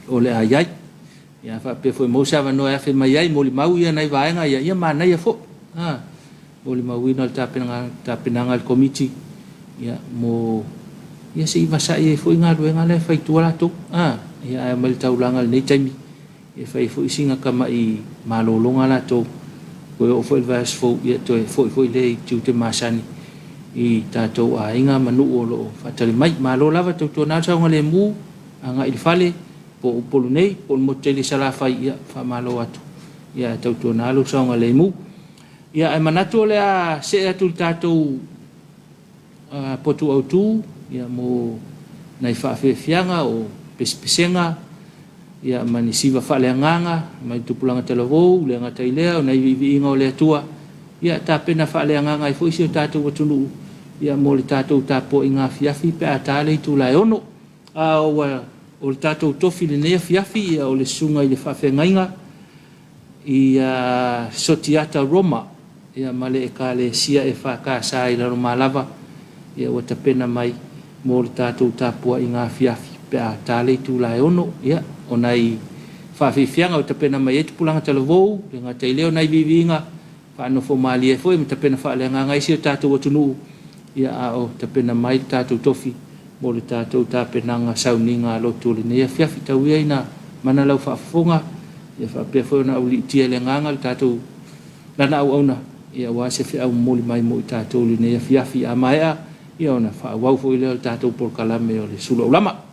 o le a i ai. Ia faapea foi maua se avanoa e afe mai ai molimau ia nai vaega ia, ia manaia foi. Ha, molimauina o le tapenaga, tapenaga a le Komiti ia mo ia se i vasai ai foi galuega la e fai i tua latou. Ha, ia ae omai i le taulaga i lenei taimi e fai ai foi sina tamai malologa latou, toe oo foi i le vaiaso fou ia toe foi foi lea i tiute masani i tatou aiga ma nuu o lo o faatali mai. Malo lava, tautuana le saogalemu agai i le fale po o Upolu nei po o le motu tele i Salafai, ia faamalo atu ia ae tautuana lou saogalemu. Ia ae manatu o le a see atu i le tatou potu autu ia mo nai faafiafiaga o pesepesega ia ma ni siva faaleagaga mai le tupulaga talavou, le gata i lea o nai viiviiga o le Atua ia tapena faaleagaga ai foi si o tatou atunuu ia mo le tatou tapuaiga afiafi pe a ta le itula e 6. A ua o le tatou tofi i lenei afiafi ia o le susuga i le faafeagaiga i Sotiata Roma ia ma le Ekalesia EFKS i Lalomalava ia ua tapena mai mo le tatou tapuaiga afiafi pe a ta le itula e 6. Ia, o nai faafiafiaga ua tapena mai ai tupulaga talavou, le gata i lea o nai viiviiga faanofo malie foi ma tapena faaleagaga ai si o tatou atunuu, ia a o tapena mai le tatou tofi mo le tatou tapenaga sauniga lotu o lenei afiafi. Tau ia ina mana lau faafofoga ia faapea foi ona auliitia i le agaga le tatou lana auauna ia aua se feau momoli mai mo i tatou i lenei afiafi. A maea ia ona faaauau foi lea o le tatou polokalame o le sulu aulama.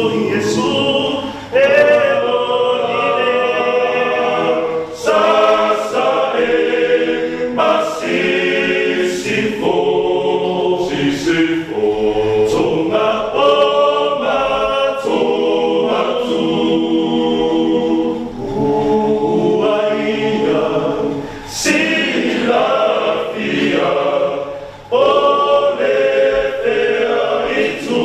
Iesu e oni lea Sasa e ma sisifo Sisifo Tonga o mato atu Ua ia silafia O le fea i tu.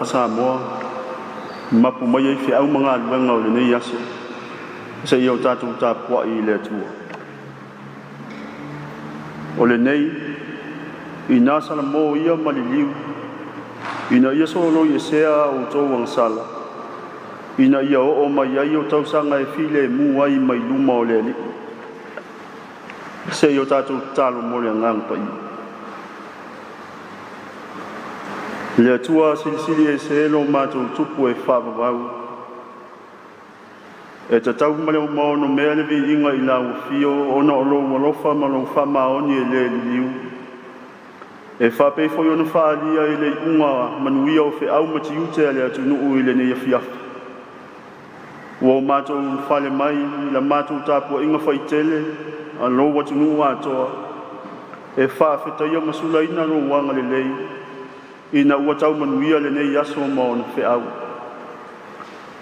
Alofa Samoa, mapu mai ai feau ma galuega o lenei aso, seia o tatou tapuai i le Atua. O lenei, ina salamo ia ma liliu, ina ia soloiesea a outou agasala, ina ia oo mai ai o tausaga e filemu ai mai luma o le Alii. Se i o tatou tatalo mo le Agaga Paia. Le Atua silisili ese lo matou tupu e faavavau, e tatau ma le onomea le viiga i lau afio, ona o lou alofa ma lou faamaoni e le liliu, e faapei foi ona faaalia i le iuga manuia o feau ma tiute a le atunuu i lenei afiafi. Ua o matou ulufale mai i la matou tapuaiga faitele a lou atunuu atoa, e faafetaia ma sulaina lou agalelei ina ua tau manuia lenei aso ma ona feau.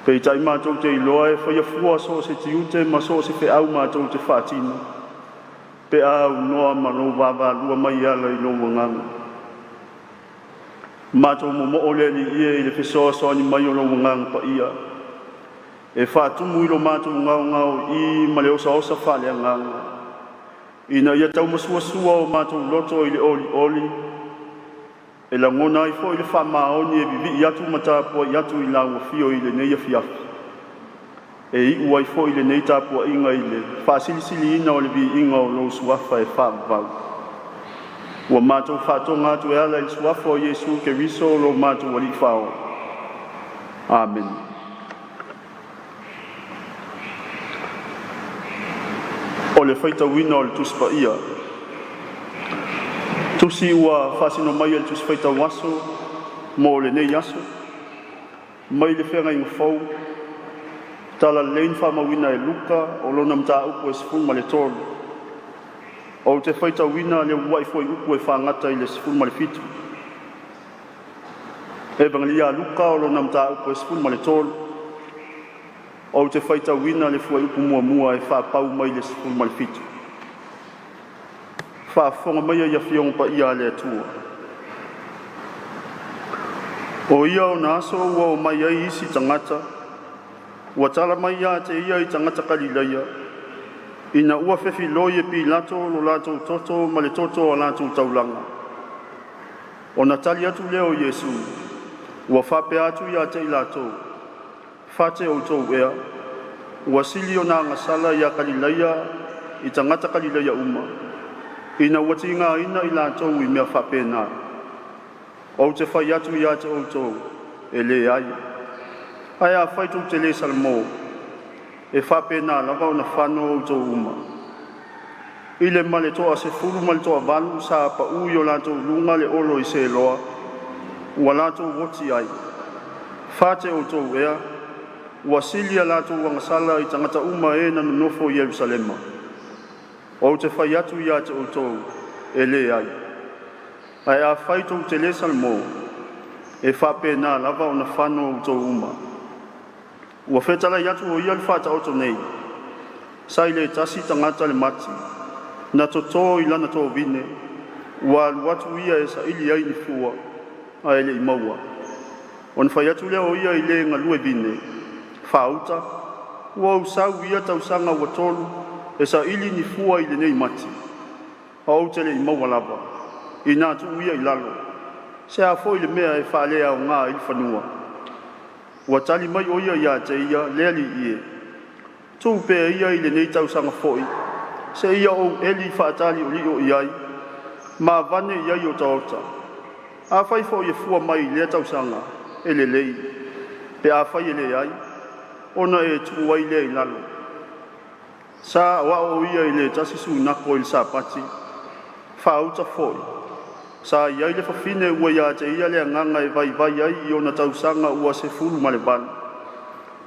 Peitai matou te iloa e faia fua so o se tiute ma so o se feau matou te faatino pe a aunoa ma lou vaavaalua mai e ala i lou Agaga. Matou momoo le Alii e i le fesoasoani mai o lou Agaga Paia e faatumu i lo matou gaogaoii ma le osaosa faaleagaga, ina ia taumasuasua o matou loto i le olioli e lagona ai foi le faamaoni e vivii atu ma tapuai atu i lau afio i lenei afiafi, e iu ai foi lenei tapuaiga i le faasilisiliina o le viiga o lou suafa e faavavau. Ua matou faatoga atu e ala i le suafa o Iesu Keriso lo matou Alii Faaola. Amene. O le faitauina o le Tusi Paia. Tusi ua faasino mai e le Tusi Faitau Aso mo lenei aso, mai le Feagaiga Fou, Talalelei na faamauina e Luka o lona mataupu e 13. Ou te faitauina le uluai fuaiupu e faagata i le 17. Evagania a Luka o lona mataupu e 13. Ou te faitauina le fuaiupu muamua e faapau mai le 17. Faafofoga maia i Afioga Paia a le Atua. O ia ona aso ua omai ai isi tagata, ua tala mai ia te ia i tagata Kalilaia, ina ua fefiloi e Pilato lo latou toto ma le toto o a latou taulaga. Ona tali atu lea o Iesu, ua faapea atu ia te i latou, “Fate outou ea, ua sili ona agasala ia Kalilaia i tagata Kalilaia uma, ina ua tigaina i latou i mea faapena? Ou te fai atu ia te outou, e leai. Ae afai tou te le salamo, e faapena lava ona fano outou uma.” I le ma le toasefulu ma le toavalu sa paui o latou luga le olo i Seloa ua latou oti ai. Fate outou ea, ua sili a latou agasala i tagata uma e na nonofo i Yelusalema? Ou te fai atu ia te outou, e leai. Ae afai tou te le salamo, e faapena lava ona fano outou uma. Ua fetalai atu o ia le Faataoto nei, sa i le tasi tagata le mati, na toto i lana tovine, ua alu atu ia e saili ai ni fua, ae le i maua. Ona fai atu lea o ia i le galue vine, “Faauta, ua ou sau i ia tausaga ua tolu e saili ni fua i lenei mati, a ou te le i maua lava. Ina tuu ia i lalo, se a foi le mea e faaleaoga ai le fanua?” Ua tali mai o ia ia te ia, “Le alii e, tuu pea ia i lenei tausaga foi, seia ou eli faataliolio i ai ma vane i ai otaota. Afai foi e fua mai i lea tausaga, e lelei. Pe afai e leai, ona e tuu ai lea i lalo.” Sa aoao o ia i le tasi sunako i le Sapati. Faauta foi, sa i ai le fafine ua ia te ia le agaga e vaivai ai i ona tausaga ua 18.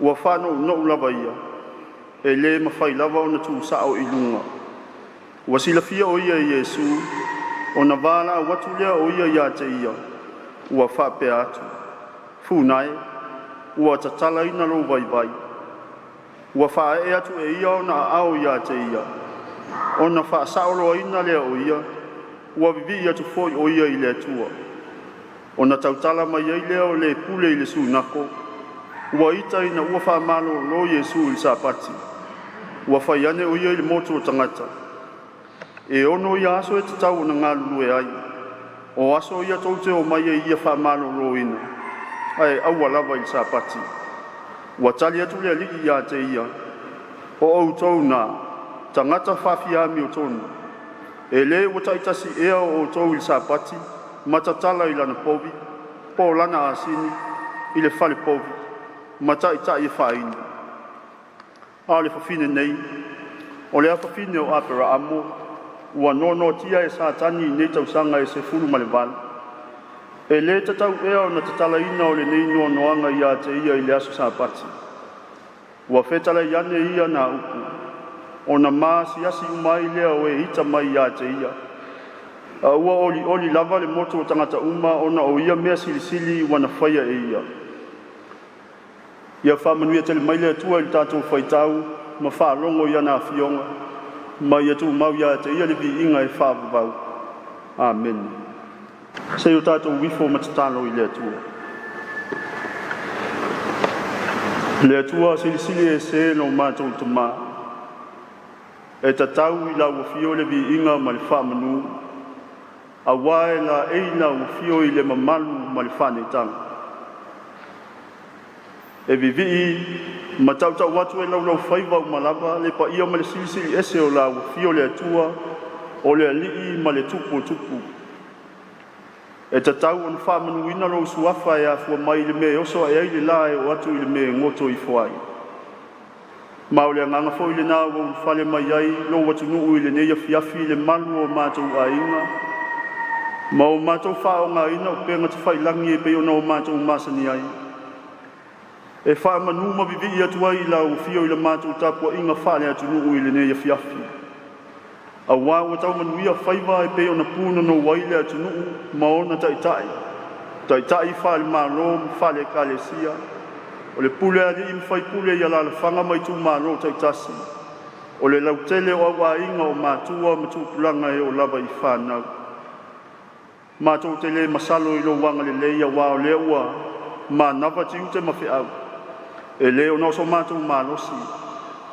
Ua faanounou lava ia, e le mafai lava ona tuusao i luga. Ua silafia o ia e Iesu, ona valaau atu lea o ia ia te ia, ua faapea atu, “Funa e, ua tatalaina lou vaivai.” Ua faaee atu e ia ona aao ia te ia, ona faasaoloaina lea o ia, ua vivii atu foi o ia i le Atua. Ona tautala mai ai lea o le pule i le sunako, ua ita ina ua faamalolo Iesu i le Sapati, ua fai ane o ia i le motu o tagata. E ono ia aso e tatau ona galulue ai, o aso ia tou te omai ai ia faamaloloina, ae aua lava i le Sapati. Ua tali atu le Alii ia te ia, “O outou na tagata faafiamiotonu, e le ua taitasi ea o outou i le Sapati ma tatala i lana povi po o lana asini i le falepovi ma taitai e faainu? A o le fafine nei, o le afafine o Aperamo, ua noanoatia e Satani i nei tausaga e 18, e le tatau ea ona tatalaina o lenei noanoaga ia te ia i le aso Sapati?” Ua fetalai ane ia na upu, ona maasiasi uma ai lea o e ita mai ia te ia. A ua olioli lava le motu o tagata uma ona o ia mea silisili ua na faia e ia. Ia faamanuia tele mai le Atua i le tatou faitau ma faalogo i ana Afioga, ma ia tumau ia te Ia le viiga e faavavau. Amene. Se i o tatou ifo ma tatalo i le Atua. Le Atua Silisili Ese lo matou Tama, e tatau i lau Afio le viiga ma le faamanu, aua e laei lau Afio i le mamalu ma le faaneetaga. E vivii ma tautau atu e laulaufaiva uma lava le paia ma le silisili ese o lau Afio le Atua, o le Alii ma le Tupu o Tupu. E tatau ona faamanuina lou Suafa e afua mai i le mea e oso ae ai le la e oo atu i le mea e goto ifo ai. Ma o le agaga foi lena ua ulufale mai ai lou atunuu i lenei afiafi i le malu o matou aiga ma o matou faaaogaina upega tafailagi e pei ona o matou masani ai, e faamanu ma vivii atu ai i lau afio i la matou tapuaiga faale-atunuu i lenei afiafi. Aua ua tau manuia faiva e pei ona punonou ai le atunuu ma ona taitai, taitai faale-Malo ma faale-Ekalesia, o le pule a alii ma faipule i alaalafaga ma itumalo taitasi, o le lautele o auaiga, o matua ma tupulaga e oo lava i fanau. Matou te le masalo i lou agalelei aua o lea ua manava tiute ma feau, e le ona o so matou malosi,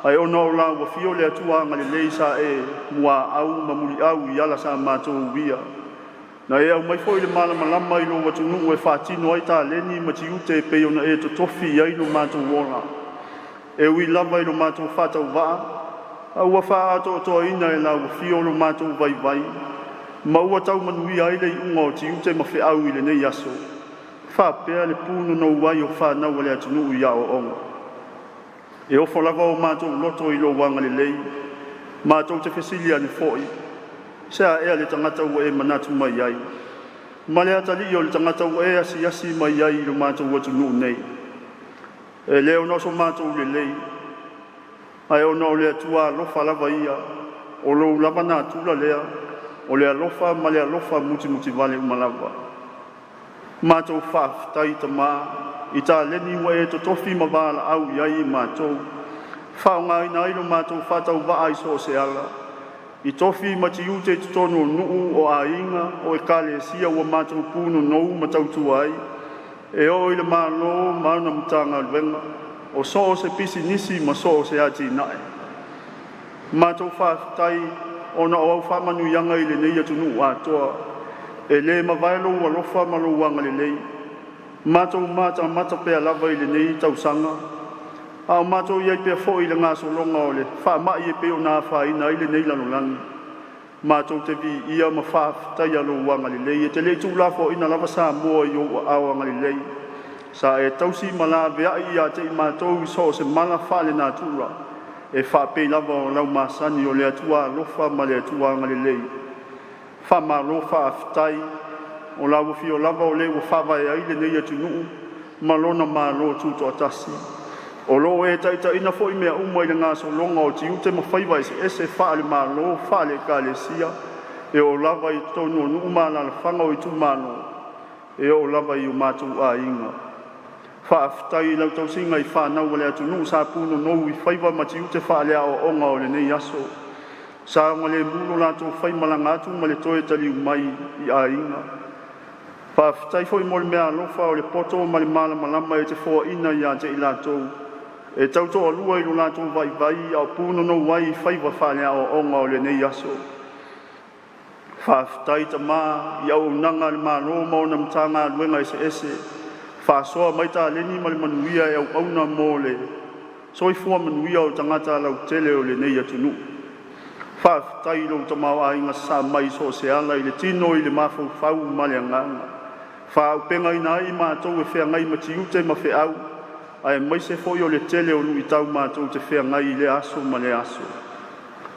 ae ona o lau afio le Atua agalelei sa e muaau ma muliau i ala sa matou uia. Na e aumai foi le malamalama i lou atunuu e faatino ai taleni ma tiute e pei ona e totofi i ai lo matou ola. E ui lava i lo matou faatauvaa, a ua faaatoatoaina e lau afio lo matou vaivai ma ua tau manuia ai le iuga o tiute ma feau i lenei aso, faapea le punonou ai o fanau a le atunuu i aoaoga. E ofo lava o matou loto i lou agalelei, matou te fesili ane foi, se a ea le tagata ua e manatu mai ai, ma le atalii o le tagata ua e asiasi mai ai i lo matou atunuu nei? E le ona o so matou lelei, ae ona o le Atua alofa lava ia, o lou lava natura lea, o le alofa ma le alofa mutimutivale uma lava. Matou faafetai Tama i taleni ua e totofi ma valaau i ai i matou, faaaogaina ai lo matou faatauvaa i so o se ala, i tofi ma tiute i totonu o nuu, o aiga, o ekalesia ua matou punonou ma tautua ai, e oo i le Malo ma ana Matagaluega, o so o se pisinisi ma so o se atinae. Matou faafetai ona o au faamanuiaga i lenei atunuu atoa, e le mavae lou alofa ma lou agalelei. Matou matamata pea lava i lenei tausaga, a o matou i ai pea foi i le gasologa o le faamai e pei ona afaina ai lenei lalolagi. Matou te viia ma faafetaia lou agalelei, e te le i tuulafoaiina lava Samoa i ou aao agalelei, sa e tausi ma laveai ia te i matou i so o se mala faalenatura, e faapei lava o lau masani o le Atua alofa ma le Atua agalelei. Faamalo faafetai. O lau afio lava o le ua faavae ai lenei atunuu ma lona Malo Tutoatasi, o lo o e taitaiina foi mea uma i le gasologa o tiute ma faiva eseese faale-Malo, faale-Ekalesia, e oo lava i totonu o nuu ma alaalafaga o itumalo, e oo lava i o matou aiga. Faafetai i lau tausiga i fanau a le atunuu sa punonou i faiva ma tiute faaleaoaoga o lenei aso, saogalemu lo latou faimalaga atu ma le toe taliu mai i aiga. Faafetai foi mo le meaalofa o le poto ma le malamalama e te foaina ia te i latou e tautoalua i lo latou vaivai a o punonou ai i faiva faale-aoaoga o lenei aso. Faafetai Tama i auaunaga a le Malo ma ona Matagaluega eseese, faasoa mai taleni ma le manuia e auauna mo le soifua manuia o tagata lautele o lenei atunuu. Faafetai i lou tamaoaiga sasaa mai i so o se ala i le tino i le mafaufau ma le agaga, faaauupegaina ai i matou e feagai ma tiute ma feau, aemaise foi o le tele o luitau matou te feagai i lea aso ma lea aso.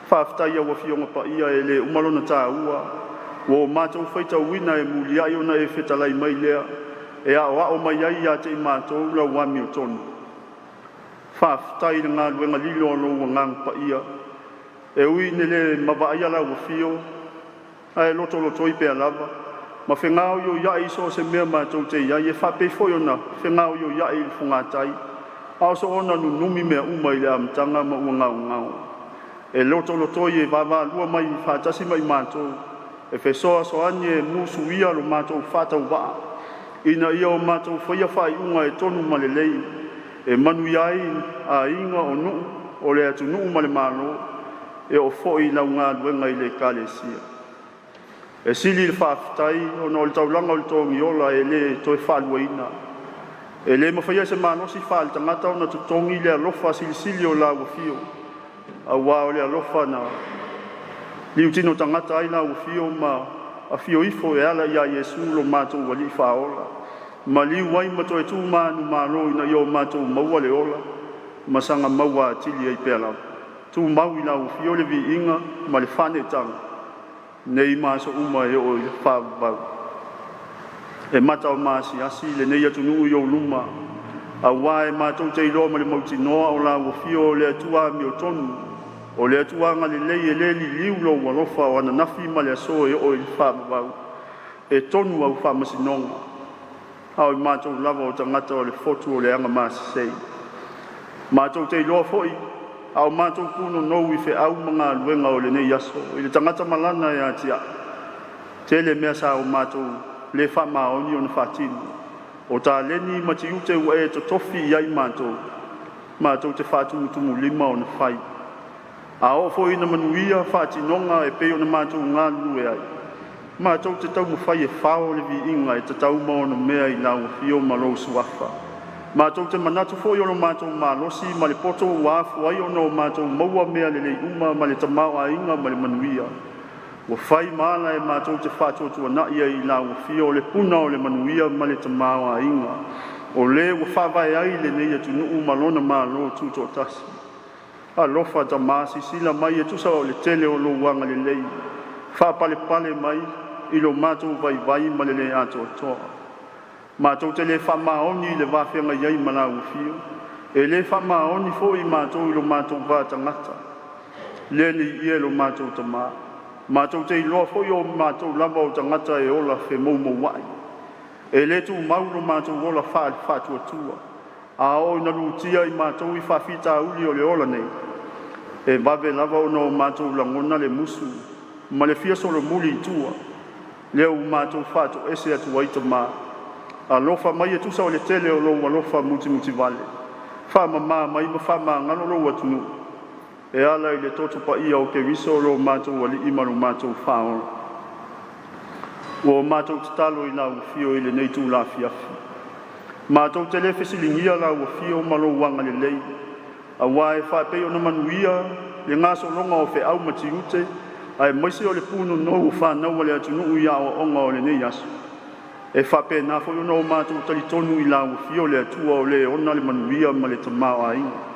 Faafetai i au Afioga Paia e le uma lona taua, ua o matou faitauina e muliai ona e fetalai mai lea e aoao mai ai ia te i matou lau amiotonu. Faafetai i le galuega lilo a lou Agaga Paia, e ui ina le vaaia lau afio, ae lotolotoi pea lava ma fegaoioiai i so o se mea matou te i ai, e faapei foi ona fegaoioiai i le fogatai a o soona nunumi mea uma i le amataga ma ua gaogao. E lotolotoi e vaavaalua mai faatasi ma i matou, e fesoasoani e musuia lo matou faatauvaa ina ia o matou faia faaiuga e tonu ma lelei, e manuia ai aiga, o nuu, o le atunuu ma le Malo. E oo foi i lau galuega i le Ekalesia. E sili le faafetai ona o le taulaga o le togiola e le toe faaluaina. E le mafaia e se malosi faaletagata ona totogi le alofa silisili o lau Afio, aua o le alofa na liutino tagata ai lau Afio ma afio ifo e ala ia Iesu lo matou Alii Faaola, maliu ai ma toe tu manumalo ina ia o matou maua le ola ma saga maua atili ai pea lava. Tumau i lau Afio le viiga ma le faaneetaga, nei ma aso uma e oo i le faavavau. E mataomaasiasi lenei atunuu i ou luma, aua e matou te iloa ma le mautinoa o lau Afio o le Atua amiotonu, o le Atua agalelei e le liliu Lou alofa, o ananafi ma le aso e oo i le faavavau, e tonu au faamasinoga, a o i matou lava o tagata o le fotu o le agamasese. Matou te iloa foi a o matou punonou i feau ma galuega o lenei aso, i le tagata ma lana e atiae, tele mea sa o matou le faamaoni ona faatino. O taleni ma tiute ua e totofi i ai matou, matou te faatumutumulima ona fai. A oo foi ina manuia faatinoga e pei ona matou galulue ai, matou te taumafai e fao le viiga e tatau ma onomea i lau Afio ma lou Suafa. Matou te manatu foi o lo matou malosi ma le poto ua afua ai ona o matou maua mea lelei uma ma le tamaoaiga ma le manuia, ua fai ma ala e matou te faatuatuanai ai i lau Afio o le puna o le manuia ma le tamaoaiga, o le ua faavae ai lenei atunuu ma lona Malo Tutoatasi. Alofa Tama, silasila mai e tusa o le tele o lou agalelei, faapalepale mai i lo matou vaivai ma le le atoatoa. Matou te le faamaoni i le va feagai ai ma lau Afio, e le faamaoni foi matou i lo matou va tagata. Le Alii e lo matou Tama, matou te iloa foi o matou lava o tagata e ola femoumouai, e le tumau lo matou ola faale-faatuatua. A oo ina lutia i matou i faafitauli o le ola nei, e vave lava ona o matou lagona le musu ma le fia solomuli i tua, lea ua matou faatoese atu ai Tama. Alofa mai e tusa o le tele o lou alofa mutimutivale, faamama mai ma faamagalo lou atunuu e ala i le toto paia o Keriso lo matou Alii ma lo matou Faaola. Ua o matou tatalo i lau Afio i lenei itula afiafi, matou te le fesiligia lau Afio ma lou agalelei, aua e faapei ona manuia le gasologa o feau ma tiute aemaise o le punonou o fanau a le atunuu i aoaoga o lenei aso, e faapena foi ona o matou talitonu i lau Afio le Atua o Le ona le manuia ma le tamaoaiga.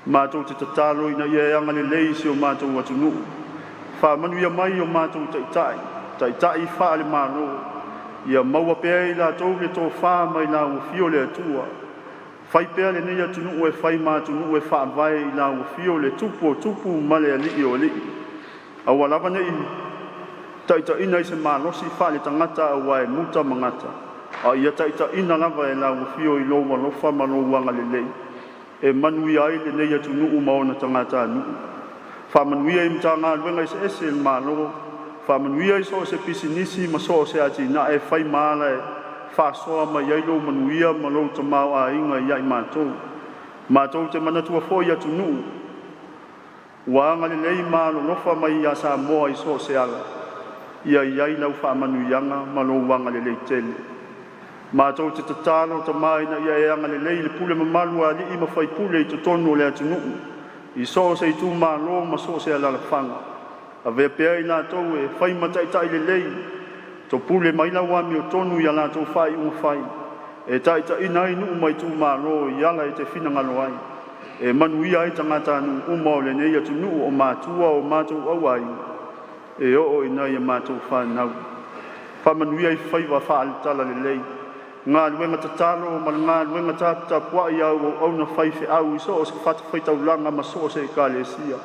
Matou te tatalo ina ia e agalelei i si o matou atunuu, faamanuia mai i o matou taitai, taitai faale-Malo, ia maua pea e i latou le tofa mai lau Afio le Atua. Fai pea lenei atunuu e fai ma atunuu e faavae i lau afio le Tupu o tupu ma le Alii o alii. Aua lava ne i taitaiina i se malosi faaletagata aua e muta ma gata, a ia taitaiina lava e lau Afio i lou alofa ma lou agalelei e manuia ai lenei atunuu ma ona tagatanuu. Faamanuia i Matagaluega eseese a le Malo. Faamanuia i so o se pisinisi ma so o se atinae e fai ma ala e faasoa mai ai lou manuia ma lou tamaoaiga ia i matou. Matou te manatua foi atunuu ua agalelei ma alolofa mai ia Samoa i so o se ala, ia i ai lau faamanuiaga ma lou agalelei tele. Matou te tatalo Tama ina ia e agalelei i le pule mamalu a alii ma faipule i totonu o le atunuu i so o se itumalo ma so o se alaalafaga. Avea pea i latou e fai ma taitai lelei, topule mai lau amiotonu i a latou faaiuga fai, e taitaiina ai nuu ma itumalo i ala e te finagalo ai, e manuia ai tagatanuu uma o lenei atunuu, o matua o matou auaiga e oo i nai a matou fanau. Faamanuia i faiva faale-Talalelei, galuega tatalo ma le galuega taputapuai a au auauna faifeau i so o se fatafaitaulaga ma so o se ekalesia.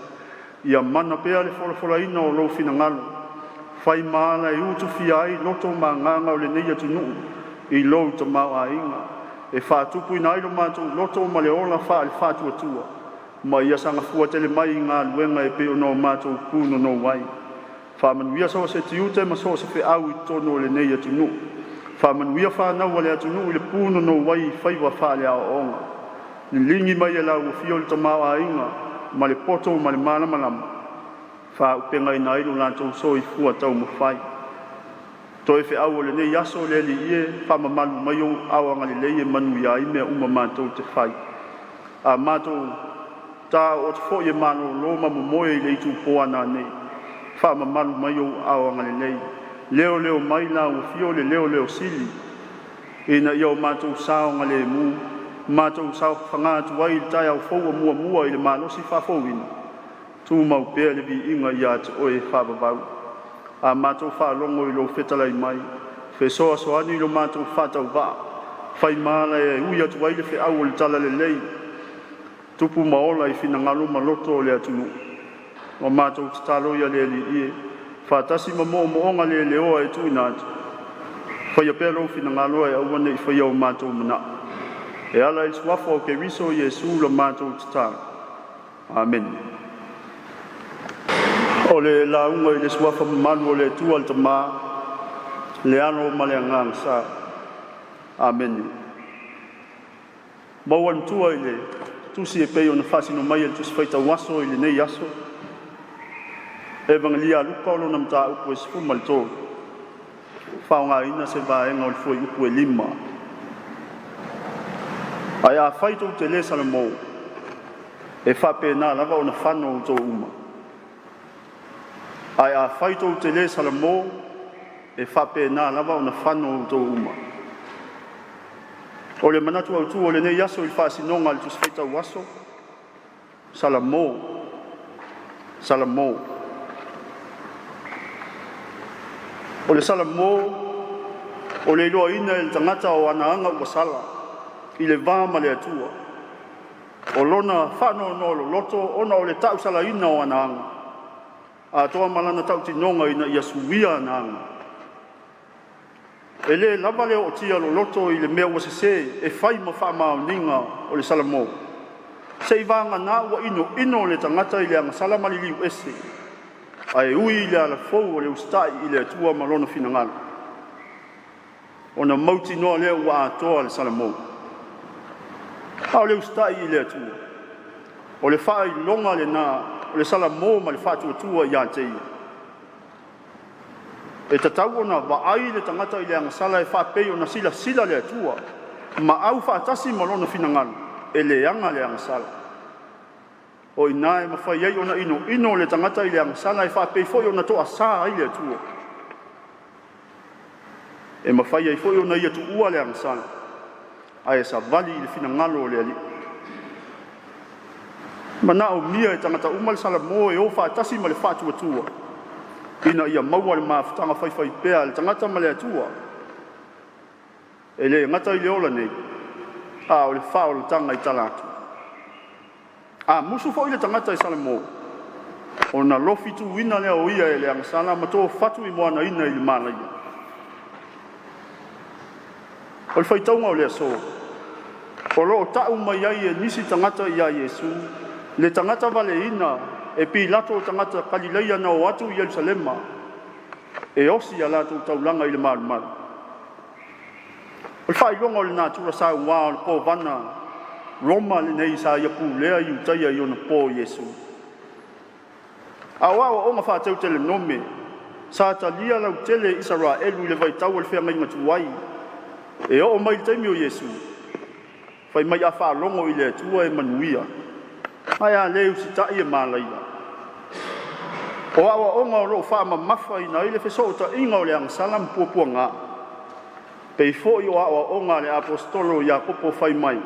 Ia mana pea le folafolaina o lou finagalo, fai ma ala e utufia ai loto ma agaga o lenei atunuu i lou tamaoaiga, e faatupuina ai lo matou loto ma le ola faale-faatuatua, ma ia saga fuatele mai i galuega e pei ona matou punonou ai. Faamanuia so o se tiute ma so o se feau i totonu o lenei atunuu. Faamanuia fanau a le atunuu i le punonou ai i faiva faale-aoaoga. Liligi mai e lau Afioga le tamaoaiga ma le poto ma le malamalama e faaauupegaina ai lo latou soifua taumafai. Toe feau o lenei aso, Le Alii e, faamamalu mai ou aao agalelei e manuia ai mea uma matou te fai. A matou ta oo atu foi e malolo ma momoe i le itupo a nanei, faamamalu mai ou aao agalelei, leoleo mai lau afio le leoleo sili ina ia o matou saogalemu, matou saofaga atu ai i le taeao fou ua muamua i le malosi faafouina, tumau pea le viiga ia te Oe e faavavau. A matou faalogo i lou fetalai mai, fesoasoani i lo matou faatauvaa, fai ma ala e ui atu ai le feau o le talalelei, tupu ma ola i finagalo ma loto o le atunuu. Ua matou tatalo ia le Alii e, faatasi ma moomooga leleoa e tuuina atu, faia pea lou finagalo ae aua ne i faia o matou manao. E ala i le suafa o Keriso Iesu la matou tatalo. Amene. O le lauga i le suafa mamalu o le Atua le Tama, le Alo ma le Agaga Sa. Amene. Maua le matua i le tusi e pei ona faasino mai e le tusi faitau aso i lenei aso. Evagelia a Luka o lona mataupu e 13. Faaaogaina se vaega o le fuaiupu e 5. Ae afai tou te le salamo, e faapena lava ona fano outou uma. Ae afai tou te le salamo, e faapena lava ona fano outou uma. O le manatu autu o lenei aso i le faasinoga a le Tusi Faitau Aso, Salamo, Salamo. O le Salamo, o le iloaina e le tagata o ana aga ua sala i le va ma le Atua. O lona faanoanoa loloto ona o le tausalaina o ana aga, atoa ma lana tautinoga ina ia suia ana aga. E le lava le ootia loloto i le mea ua sese e fai ma faamaoniga o le salamo, seiavagana ua inoino le tagata i le agasala ma liliu ese, ae ui i le ala fou o le usitai i le Atua ma lona finagalo, ona mautinoa lea ua atoa le salamo. A o le usitai i le Atua, o le faailoga lena o le salamo ma le faatuatua ia te Ia. E tatau ona vaai le tagata i le agasala e faapei ona silasila le Atua ma aufaatasi ma lona finagalo e leaga le agasala. O i ina e mafai ai ona inoino le tagata i le agasala e faapei foi ona toasa ai le Atua. E mafai ai foi ona ia tuua le agasala ae savali i le finagalo o le Alii. E manaomia e tagata uma le salamo e o faatasi ma le faatuatua ina ia maua le mafutaga faifaipea a le tagata ma le Atua. E le gata i le ola nei, a o le faaolataga i tala atu. A musu foi le tagata e salamo, ona lofituina lea o ia e le agasala ma tofu i moanaina i le malaia. O le faitauga o le aso, o lo o tau mai ai e nisi tagata ia Iesu, le tagata valeina e Pilato tagata Kalileia na o atu i Yelusalema. E osi a latou taulaga i le malumalu. O le faailoga o le natura saua o le Kovana Roma lenei sa ia pulea Iutaia i onapo Iesu. A o aoaoga faa-Teutolenome sa talia lautele e Isaraelu i le vaitau o le feagaiga tuai e oo mai i le taimi o Iesu. Fai mai a faalogo i le Atua e manuia, ae a le usitai e malaia. O aoaoga o lo o faamamafaina ai le fesootaiga o le agasala ma puapuaga, pei foi o aoaoga a le Aposetolo o Iakopo fai mai,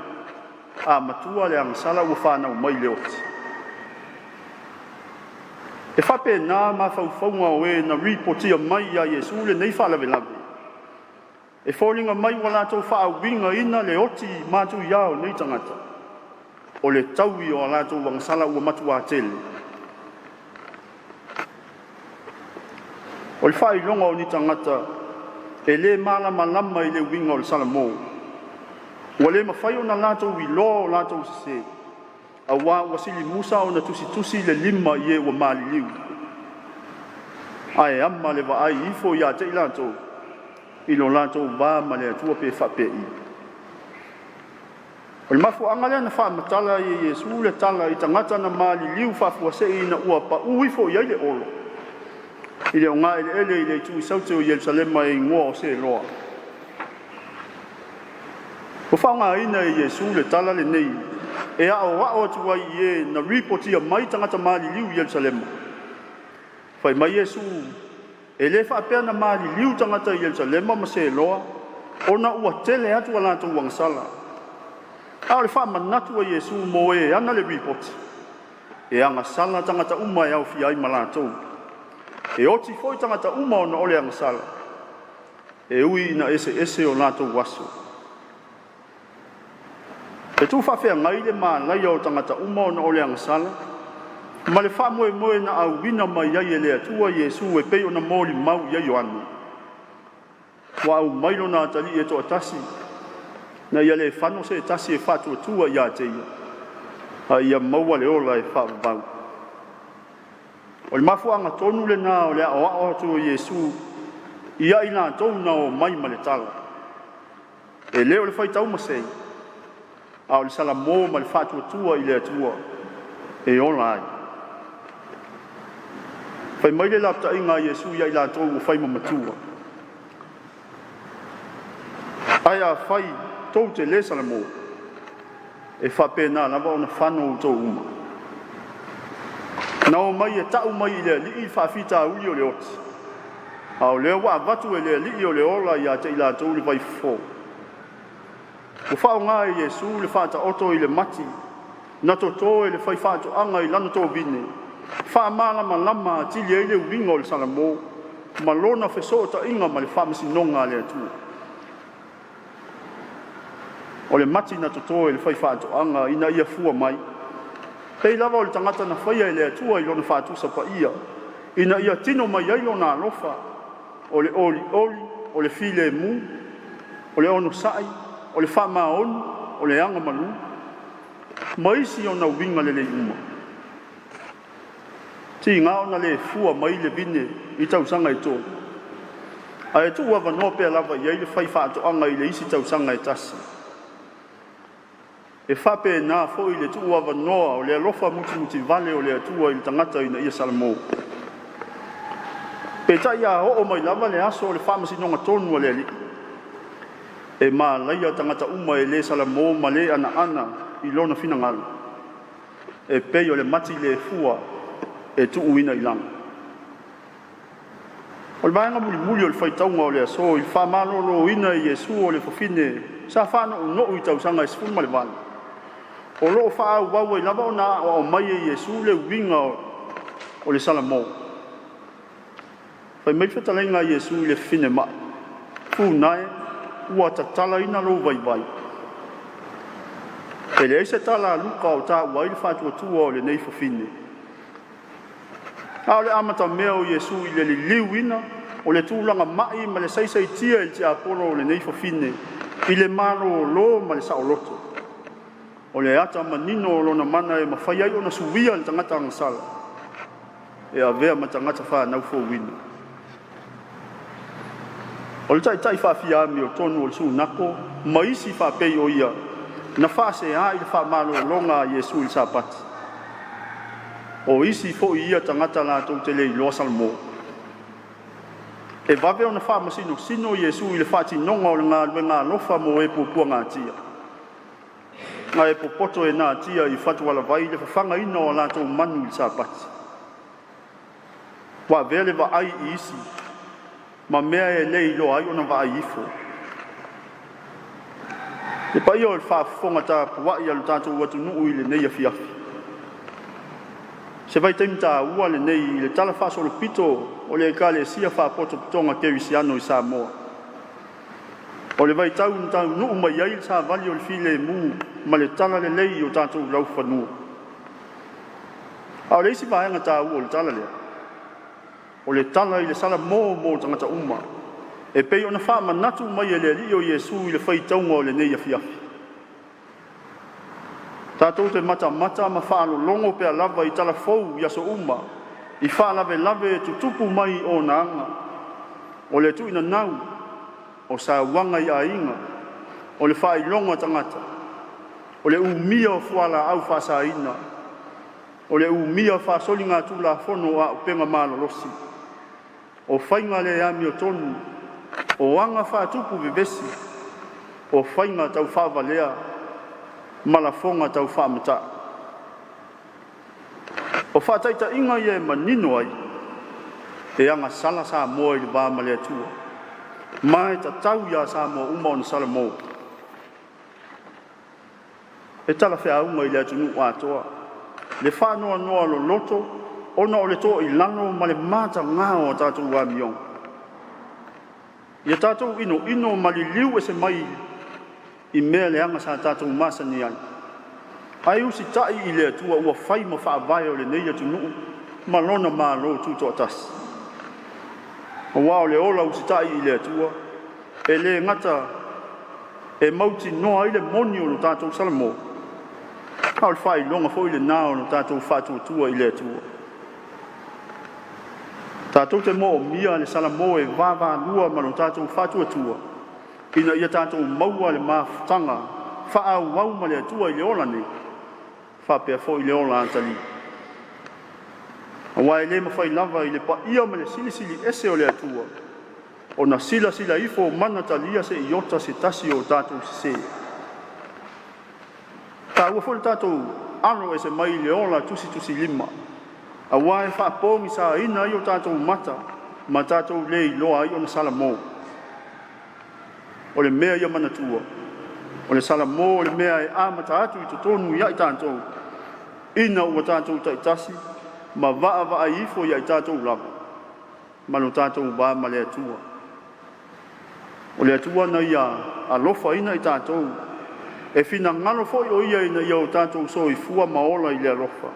a matua le agasala ua fanau mai le oti. E faapena mafaufauga o e na ripotia mai ia Iesu lenei faalavelave. E foliga mai ua latou faauigaina le oti matuia o nei tagata, o le taui o a latou agasala ua matua tele. O le faailoga o ni tagata e le malamalama i le uiga o le salamo, ua le mafai ona latou iloa o latou sese, aua ua silimusa ona tusitusi le lima i e ua maliliu, ae ama le vaai ifo ia te i latou i lo latou va ma le Atua pe faapei. O le mafuaaga lea na faamatala ai e Iesu le tala i tagata na maliliu faafuasei ina ua pau ifo i ai le olo i le ogaeleele i le itu i Saute o Yelusalema e igoa o Seloa. Ua faaaogaina e Iesu le tala lenei e aoao atu ai i e na ripotia mai tagata maliliu i Yelusalema. Fai mai Iesu, e le faapea na maliliu tagata i Yelusalema ma Seloa ona ua tele atu a latou agasala, a o le faamanatu a Iesu mo e ana le ripoti, e agasala tagata uma e aofia ai ma latou. E oti foi tagata uma ona o le agasala, e ui ina eseese o latou aso. E tuufaafeagai le malaia o tagata uma ona o le agasala ma le faamoemoe na auina mai ai e le Atua Iesu e pei ona molimau i ai Ioane. Ua aumai lona Atalii e toatasi, ina ia le fano se tasi e faatuatua ia te Ia, a ia maua le ola e faavavau. O le mafuaaga tonu lena o le aoao atu o Iesu ia i latou na omai ma le tala, e le o le faitau masei, a o le salamo ma le faatuatua i le Atua e ola ai. Fai mai le lapataiga a Iesu ia i latou ua fai ma matua, ae afai tou te le salamo, e faapena lava ona fano outou uma. Na omai e tau mai i le alii le faafitauli o le oti, a o lea ua avatu e le Alii o le ola ia te i latou le vaifofo. Ua faaaoga e Iesu le faataoto i le mati na toto e le faifaatoaga i lana tovine, e faamalamalama atili ai le uiga o le salamo ma lona fesootaiga ma le faamasinoga a le Atua. O le mati na toto e le faifaatoaga ina ia fua mai, pei lava o le tagata na faia e le Atua i Lona faatusa paia, ina ia tino mai ai Lona alofa, o le olioli, o le filemu, o le onosai, o le faamaoni, o le agamalu, ma isi ona uiga lelei uma. Tiga ona le fua mai le vine i tausaga e tolu, ae tuuavanoa pea lava i ai le faifaatoaga i le isi tausaga e tasi. E faapena foi le tuuavanoa o le alofa mutimutivale o le Atua i le tagata ina ia salamo. Peitai a oo mai lava le aso o le faamasinoga tonu a le Alii, e malaia tagata uma e le salamo ma le anaana i lona finagalo, e pei o le mati le fua e tuuina i lalo. O le vaega mulimuli o le faitauga o le aso i le faamaloloina e Iesu o le fafine sa faanounou i tausaga e 18, o lo o faaauau ai lava ona aoao mai e Iesu le uiga o le salamo. Fai mai le fetalaiga a Iesu i le fafine mai, “Funa e, ua tatalaina lou vaivai.” E leai se tala a Luka o taua ai le faatuatua o lenei fafine, a o le amatamea o Iesu i le liliuina o le tulaga mai ma le saisaitia e le tiapolo o lenei fafine i le malolo ma le saoloto. O le ata manino o lona mana e mafai ai ona suia le tagata agasala e avea ma tagata fanau fouina. O le taitai faafiaamiotonu o le Sunako ma isi faapei o ia na faasea i le faamalologa a Iesu i le Sapati. O isi foi ia tagata latou te le iloa salamo. E vave ona faamasinosino Iesu i le faatinoga o le galuega alofa mo e puapuagatia, ae popoto e natia i fatualavai le fafagaina o a latou manu i le Sapati. Ua avea le vaai i isi ma mea e le iloa ai ona vaai ifo. Le paia o le faafofoga tapuai a lo tatou atunuu i lenei afiafi, o se vaitaimi taua lenei i le talafaasolopito o le Ekalesia Faapotopotoga Kerisiano i Samoa. O le vaitau na taunuu mai ai le Savali o le Filemu ma le Talalelei i o tatou laufanua. A o le isi vaega taua o le tala lea, o le tala i le salamo mo tagata uma, e pei ona faamanatu mai e le Alii o Iesu i le faitauga o lenei afiafi. Tatou te matamata ma faalologo pea lava i tala fou i aso uma i faalavelave e tutupu mai onaga, o le tuinanau o sauaga i aiga, o le faailoga tagata, o le umia o fualaau faasaina, o le umia faasoligatulafono o auupega malolosi, o faiga le amiotonu, o aga faatupu vevesi, o faiga taufaavalea ma lafoga taufaamuta. O faataitaiga ia e manino ai, e agasala Samoa i le va ma le Atua, ma e tatau ia Samoa uma ona salamo. E talafeauga i le atunuu atoa le faanoanoa loloto ona o le toilalo ma le mataga o a tatou amioga. Ia tatou inoino ma liliu ese mai i mea leaga sa tatou masani ai, ae usitai i le Atua ua fai ma Faavae o lenei atunuu ma lona Malo Tutoatasi. Aua o le ola usitai i le Atua, e le gata e mautinoa ai le moni o lo tatou salamo, a o le faailoga foi lena o lo tatou faatuatua i le Atua. Tatou te moomia le salamo e vaavaalua ma lo tatou faatuatua ina ia tatou maua le mafutaga faaauau ma le Atua i le ola nei faapea foi le ola atalii. Aua e le mafai lava i le paia ma le Silisili Ese o le Atua ona silasila ifo ma talia se iota se tasi o o tatou sese. E taua foi lo tatou alo ese mai le ola tusitusilima, aua e faapogisaina ai o tatou mata ma tatou le iloa ai ona salamo. O le mea ia manatua, o le salamo o le mea e amata atu i totonu ia i tatou, ina ua tatou taitasi ma vaavaai ifo ia i tatou lava ma lo tatou va ma le Atua. O le Atua na Ia alofaina i tatou, e finagalo foi o Ia ina ia o tatou soifua ma ola i le alofa.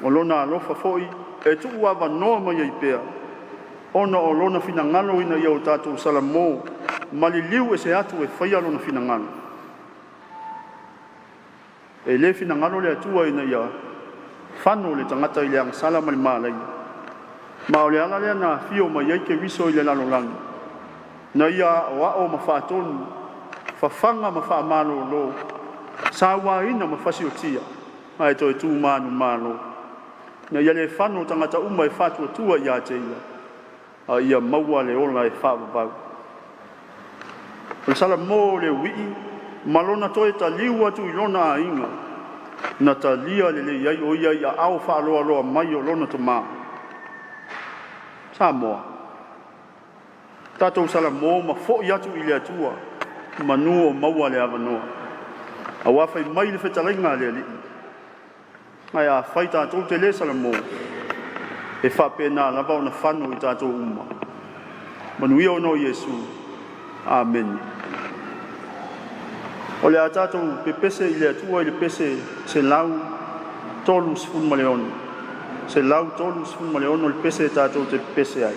O Lona alofa foi e tuuavanoa mai ai pea, ona o Lona finagalo ina ia o tatou salamo ma liliu ese atu e faia Lona finagalo. E le finagalo le Atua ina ia fano le tagata i le agasala ma le malaia, ma o le ala lea na afio mai ai Keriso i le lalolagi, na ia aoao ma faatonu, fafaga ma faamalolo, sauaina ma fasiotia, ae toe tu manumalo, ina ia le fano tagata uma e faatuatua ia te Ia, a ia maua le ola e faavavau. O le salamo o le uii ma lona toe taliu atu i lona aiga, na talia lelei ai o ia i aao faaloaloa mai o lona tama. Samoa, tatou salamo ma foi atu i le Atua manu o maua le avanoa, aua fai mai le fetalaiga a le Alii, ae afai tatou te le salamo, e faapena lava ona fano i tatou uma. Manuia ona o Iesu. Amene. O le a tatou pepese i le Atua i le pese 136, 136 le pese tatou te pepese ai.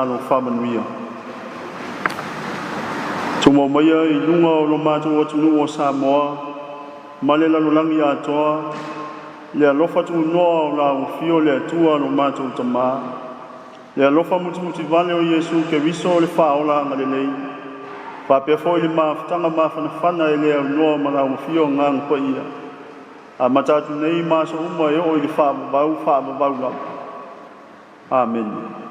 tatalo faamanuia. Tumau maia i luga o lo matou atunuu o Samoa ma le lalolagi atoa le alofa tunoa o lau afio le Atua lo matou Tamā, le alofa mutimutivale o Iesu Keriso o le Faaola agalelei, faapea foi le mafutaga mafanafana e le aunoa ma lau Afio Agaga Paia, amata atu nei ma aso uma e oo i le faavavau, faavavau lava. Amene.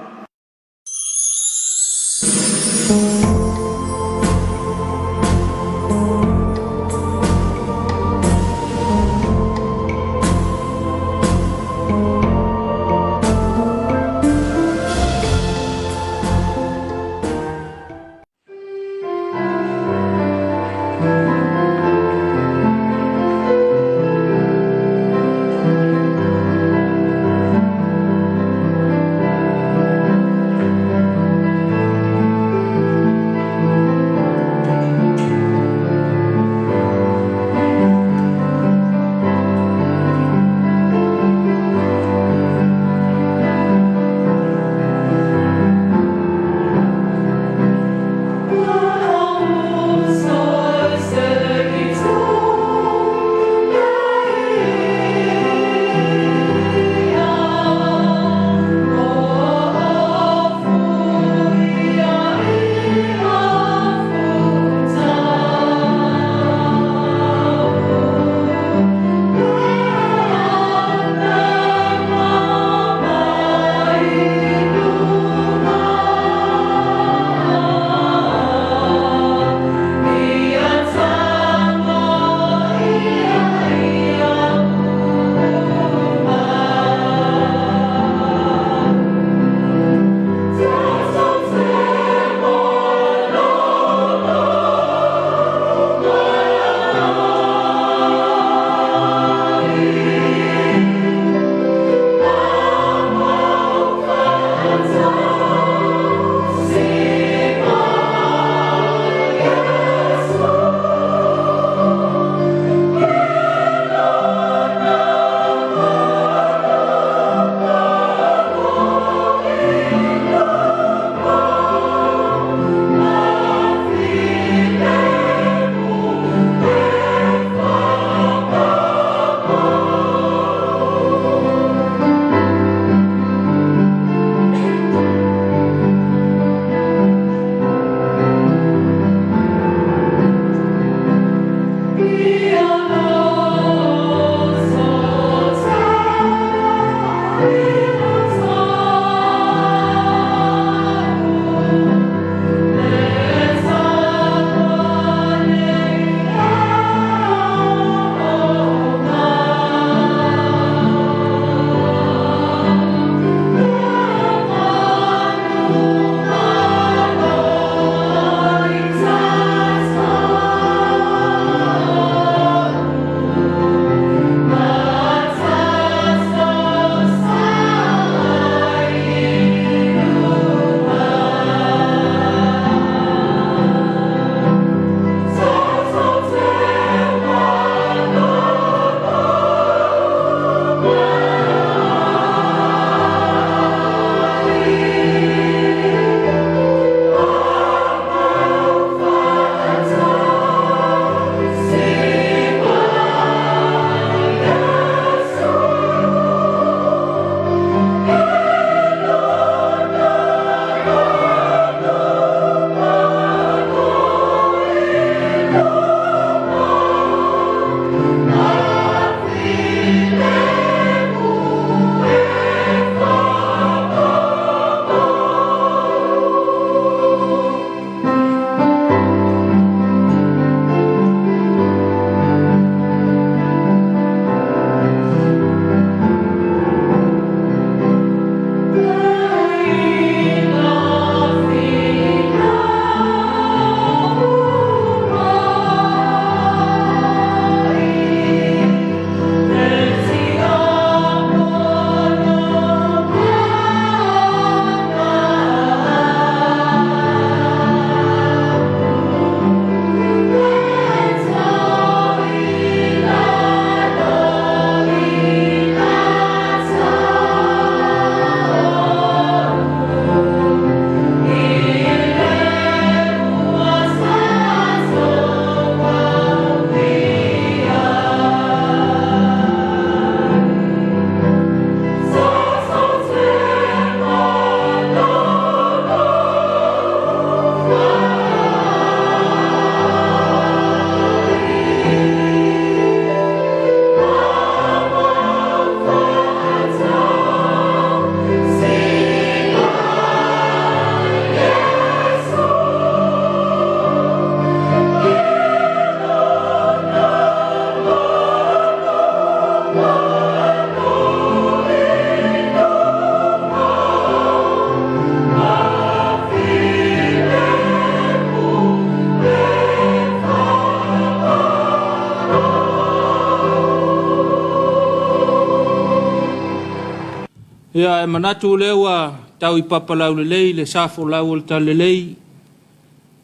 Ia, e manatu lea ua tau i papalaulelei le sa folau o le Talalelei,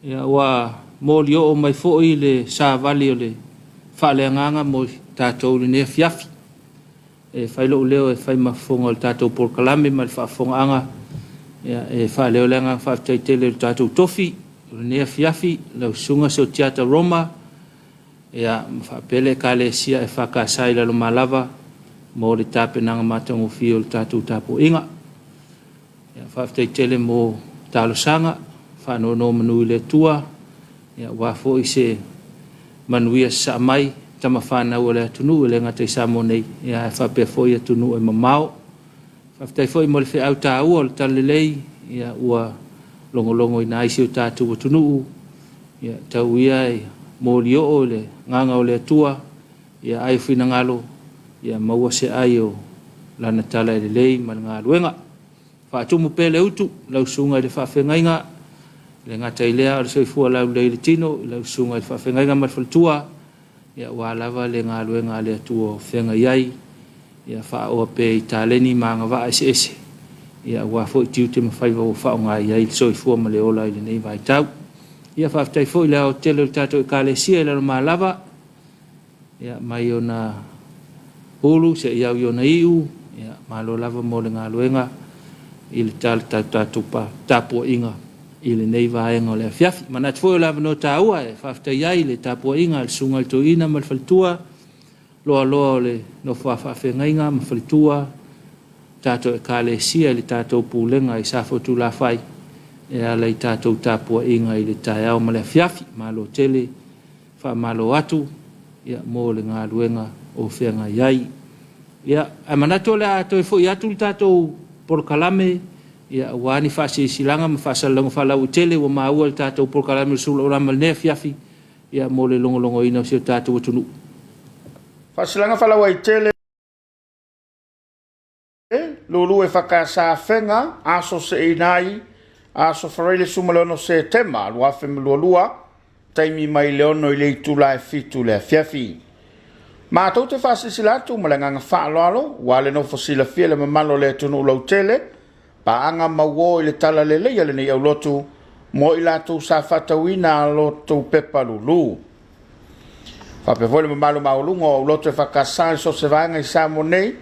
ia, ua molioo mai foi le savali o le faaleagaga mo i tatou i lenei afiafi. E fai lou leo e fai ma fofoga o le tatou polokalame ma le faafofogaaga, ia, e faaleo le agaga faafetai tele i le tatou tofi o lenei afiafi, lau Susuga Sotiata Roma, ia, ma faapea le Ekalesia EFKS i Lalomalava mo le tapenaga matagofie o le tatou tapuaiga. Ia, faafetai tele mo talosaga, faanonomanu i le Atua, ia, aua foi se manuia sasaa mai tama fanau a le atunuu e le gata i Samoa nei, ia, ae faapea foi atunuu e mamao. Faafetai foi mo le feau taua o le Talalelei, ia, ua logologoina ai si o tatou atunuu, ia, tau ia e molioo i le agaga o le Atua, ia ai finagalo, ia maua se ai o lana tala e lelei ma le galuega. Faatumu pea le utu, lau susuga i le faafeagaiga, e le gata i lea o le soifua laulelei i le tino, i lau susuga i le faafeagaiga ma le faletua, ia, aua lava le galuega a le Atua o feagai ai, ia faaoa pea i taleni ma agavaa eseese, ia, aua foi tiute ma faiva ua faaaoga i ai le soifua ma le ola i lenei vaitau. Ia faafetai foi i le aotele o le tatou Ekalesia i Lalomalava, ia, mai ona ulu seia au i ona iu, ia, malo lava mo le galuega i le tala tatou tapuaiga i lenei vaega o le afiafi. Manatu foi o le avanoa taua e faafetai ai i le tapuaiga a le susuga i le toeaina ma le faletua, loaloa o le nofo a faafeagaiga ma faletua, tatou Ekalesia i le tatou pulega i Safotulafai e ala i tatou tapuaiga i le taeao ma le afiafi. Malo tele, faamalo atu, ia, mo le galuega o feagai ai. Ia, ae manatu o le a toe foi atu le tatou polokalame, ia, aua ni faasilasilaga ma faasalalauga faalauaitele ua maua i le tatou polokalame o le Sulu Aulama i lenei afiafi, ia, mo le logologoina o si o tatou atunuu. Faasilasilaga faalauaitele lulu e FKS Afega, aso seina ai, aso Faraile 16 Setema 2022, taimi mai le 6 i le itula e 7 le afiafi. Matou te faasilasila atu ma le agaga faaaloalo, ua le nofo silafia le mamalu o le atunuu lautele, paaga mauo i le talalelei a lenei aulotu mo i latou sa faatauina a lotou pepa lulu. Faapea foi le mamalu maualuga o aulotu e FKS i so o se vaega i Samoa nei,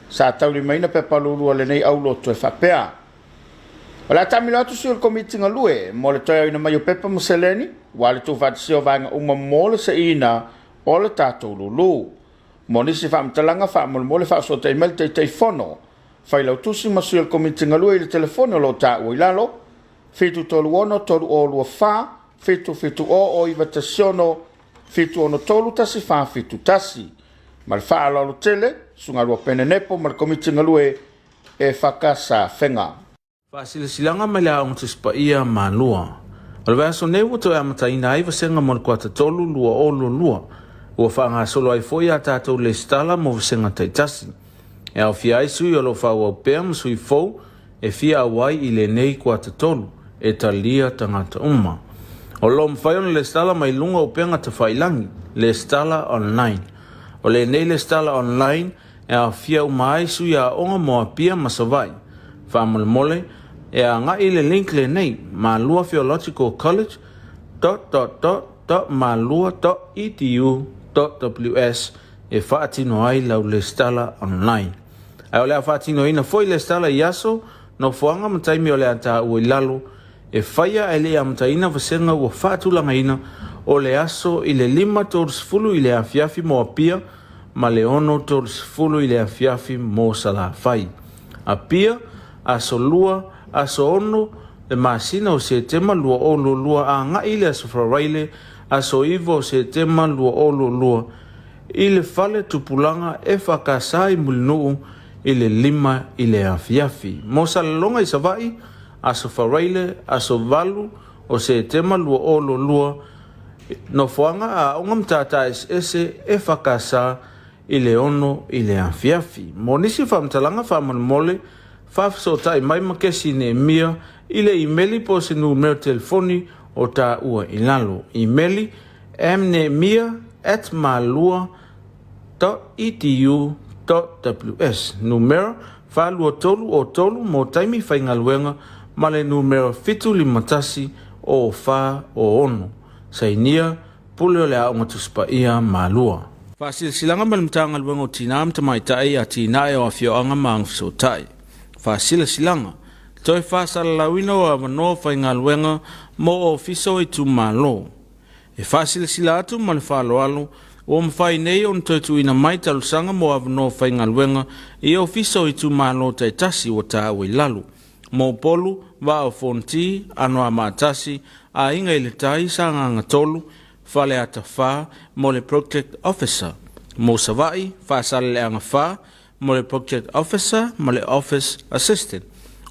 sa taulimaina pepa lulu a lenei aulotu e faapea. O le a taamilo atu sui o le Komiti Galue mo le toe aoina mai o pepa ma seleni, ua le tuufaatasia o vaega uma mo le seiina o le tatou lulu. Mo nisi faamatalaga faamolemole faafesootai mai le Taitaifono, Failautusi ma sui o le Komiti Galue i le telefoni o lo o taua i lalo, 736 3024 770 916 763 1471. Ma le faaaloalo tele, Susuga Luapene Nepo ma le Komiti Galue EFKS Afega. Faasilasilaga mai le Aoga Tusi Paia Malua. O le vaiaso nei ua toe amataina ai vasega mo le kuata 3 2022. Ua faagasolo ai foi a tatou lesitala mo vasega taitasi. E aofia ai sui o lo o faaauau pea ma sui fou e fia auai i lenei kuata 3 e talia tagata uma. O lo o mafai ona lesitala mai luga o upega tafailangi, lesitala online. O lenei lesitala online e aofia uma ai sui aoga mo Apia ma Savaii. Faamolemole, e agai i le link lenei, Malua Theological College dot dot dot dot malua dot edu dot ws e faatino ai lau lesitala online. Ae o le a faatinoina foi lesitala i aso, nofoaga ma taimi o le a taua i lalo, e faia ae le i amataina vasega ua faatulagaina o le aso i le 5:30 i le afiafi mo Apia ma le 6:30 i le afiafi mo Salafai. Apia, aso Lua, aso 6 le masina o Setema 2022 agai i le aso Faraile, aso 9 o Setema 2022 i le Fale Tupulaga EFKS i Mulinuu i le 5 i le afiafi. Mo Salelologa i Savaii, aso Faraile, aso 8 o Setema 2022, Nofoaga Aoga Matata Eseese EFKS i le 6 i le afiafi. Mo nisi faamatalaga faamolemole, faafesootai mai ma Kesi Neemia i le imeli po o se numera telefoni o taua i lalo. Imeli, mneemia@malua.edu.ws Numera, 4 2 3 0 3 mo taimi faigaluega ma le numera 751 0 4 0 6. Sainia, Pule o le Aoga Tusi Paia Malua. Faasilasilaga ma le Matagaluega o Tinā ma Tamaitai, Atinae o Afioaga ma Agafesootai. Faasilasilaga, Toe faasalalauina o avanoa faigaluega mo Ofisa o Itumalo. E faasilasila atu ma le faaaloalo ua mafai nei ona toe tuuina mai talosaga mo avanoa faigaluega i Ofisa o Itumalo taitasi ua taua i lalo: mo Upolu, Vaa o Fonoti, Anoamaa 1, Aiga i le Tai, Sagaga 3, Faleata 4 mo le Project Officer; mo Savaii, Faasaleleaga 4 mo le Project Officer ma le Office Assistant.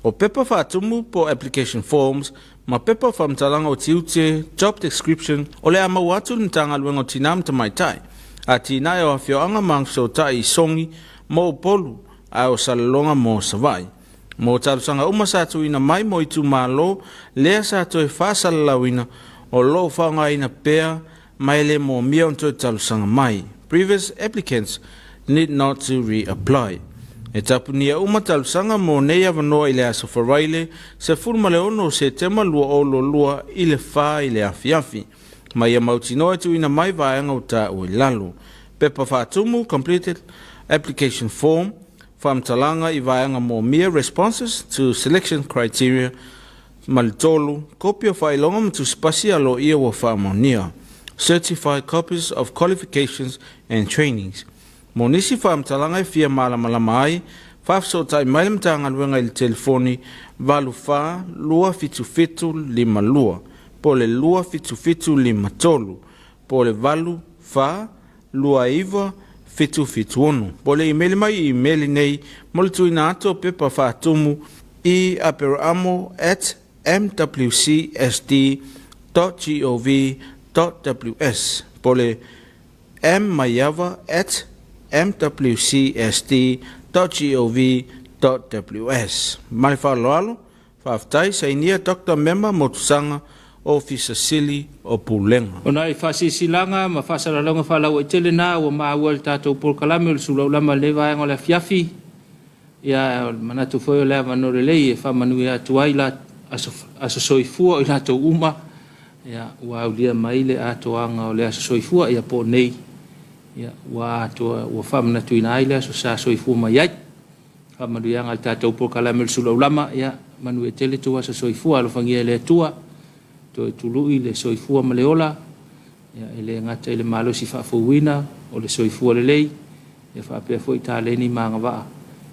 O pepa faatumu po application forms ma pepa faamatalaga o tiute job description o le a maua atu le Matagaluega o Tinā ma Tamaitai, Atinae o Afioaga ma Agafesootai i Sogi mo Upolu, a o Salelologa mo Savaii. Mo talosaga uma sa tuuina mai mo itumalo lea sa toe faasalalauina, o lo o faaaogaina pea ma e le manaomia ona toe talosaga mai. Previous applicants need not to reapply. E tapunia uma talosaga mo nei avanoa i le aso Faraile 16 o Setema 2022 i le 4 i le afiafi. Ma ia mautinoa e tuuina mai vaega o taua i lalo: pepa faatumu completed application form, faamatalaga i vaega moomia responses to selection criteria, ma le tolu, kopi o faailoga ma tusipasi a loia ua faamaonia, certified copies of qualifications and trainings. Mo nisi faamatalaga e fia malamalama ai, faafesootai mai le Matagaluega i le telefoni 84 277 52 po o le 277 53 po o le 84 29 776 po o le imeli mai i imeli nei mo le tuuina atu o pepa faatumu: eaperamo@mwcsd.gov.ws po o le mmaiava@mwcsd.gov.ws. Ma le faaaloalo, faafetai. Sainia Dr Mema Motusaga, Ofisa Sili o Pulega. Ona i faasilasilaga ma faasalalauga faalauaitele na ua maua i le tatou polokalame o le sulaulama i lenei vaega o le afiafi. Ia, o le manatu foi o le avanoa lelei e faamanuia atu ai la aso, aso soifua o i latou uma ia, ua aulia mai le atoaga o le aso soifua ia po o nei ia, ua atoa ua faamanatuina ai le aso sa soifua mai ai. Faamanuiaga i le tatou polokalame o le sulaulama, ia manuia tele tou aso soifua, alofagia e le Atua toe tului le soifua ma le ola ia, e le gata i le malosi faafouina o le soifua lelei ia, faapea foi taleni ma agavaa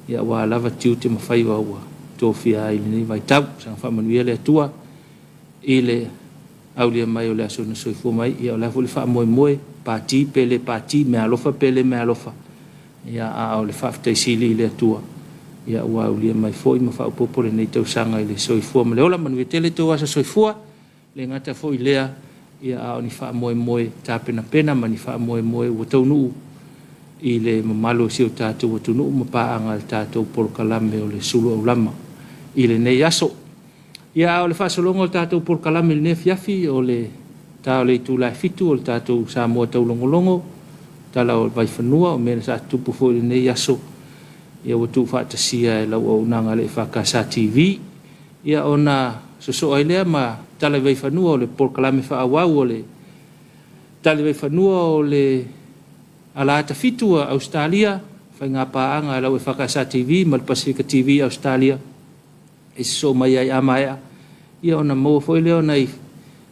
ia, ua lava tiute ma faiva ua tofia ai i lenei vaitau. Saga faamanuia le Atua i le aulia mai o le aso na soifua mai ia, o le a foi le faamoemoe pati pe le pati, meaalofa pe le meaalofa ia, a o le faafetai sili i le Atua ia, ua aulia mai foi ma faaopoopo lenei tausaga i le soifua ma le ola. Manuia tele tou aso soifua. Le gata foi lea ia, a o ni faamoemoe tapenapena ma ni faamoemoe ua taunuu i le mamalu o si o tatou atunuu ma paaga i le tatou polokalame o le sulu aulama i lenei aso. Ia, a o le faasologa o le tatou polokalame i lenei afiafi, o le ta o le itula e 7 o le tatou Samoa Taulogologo, tala o Vaifanua, o mea na sa tutupu foi i lenei aso ia, ua tuufaatasia e lau auaunaga le EFKS TV. Ia, ona sosoo ai lea ma tala i Vaifanua, o le polokalame faaauau o le tali Vaifanua o le Alaata Fitu a Ausetalia, faiga paaga a lau EFKS TV ma le Pasifika TV Ausetalia e sosoo mai ai. A maea ia, ona maua foi lea o nai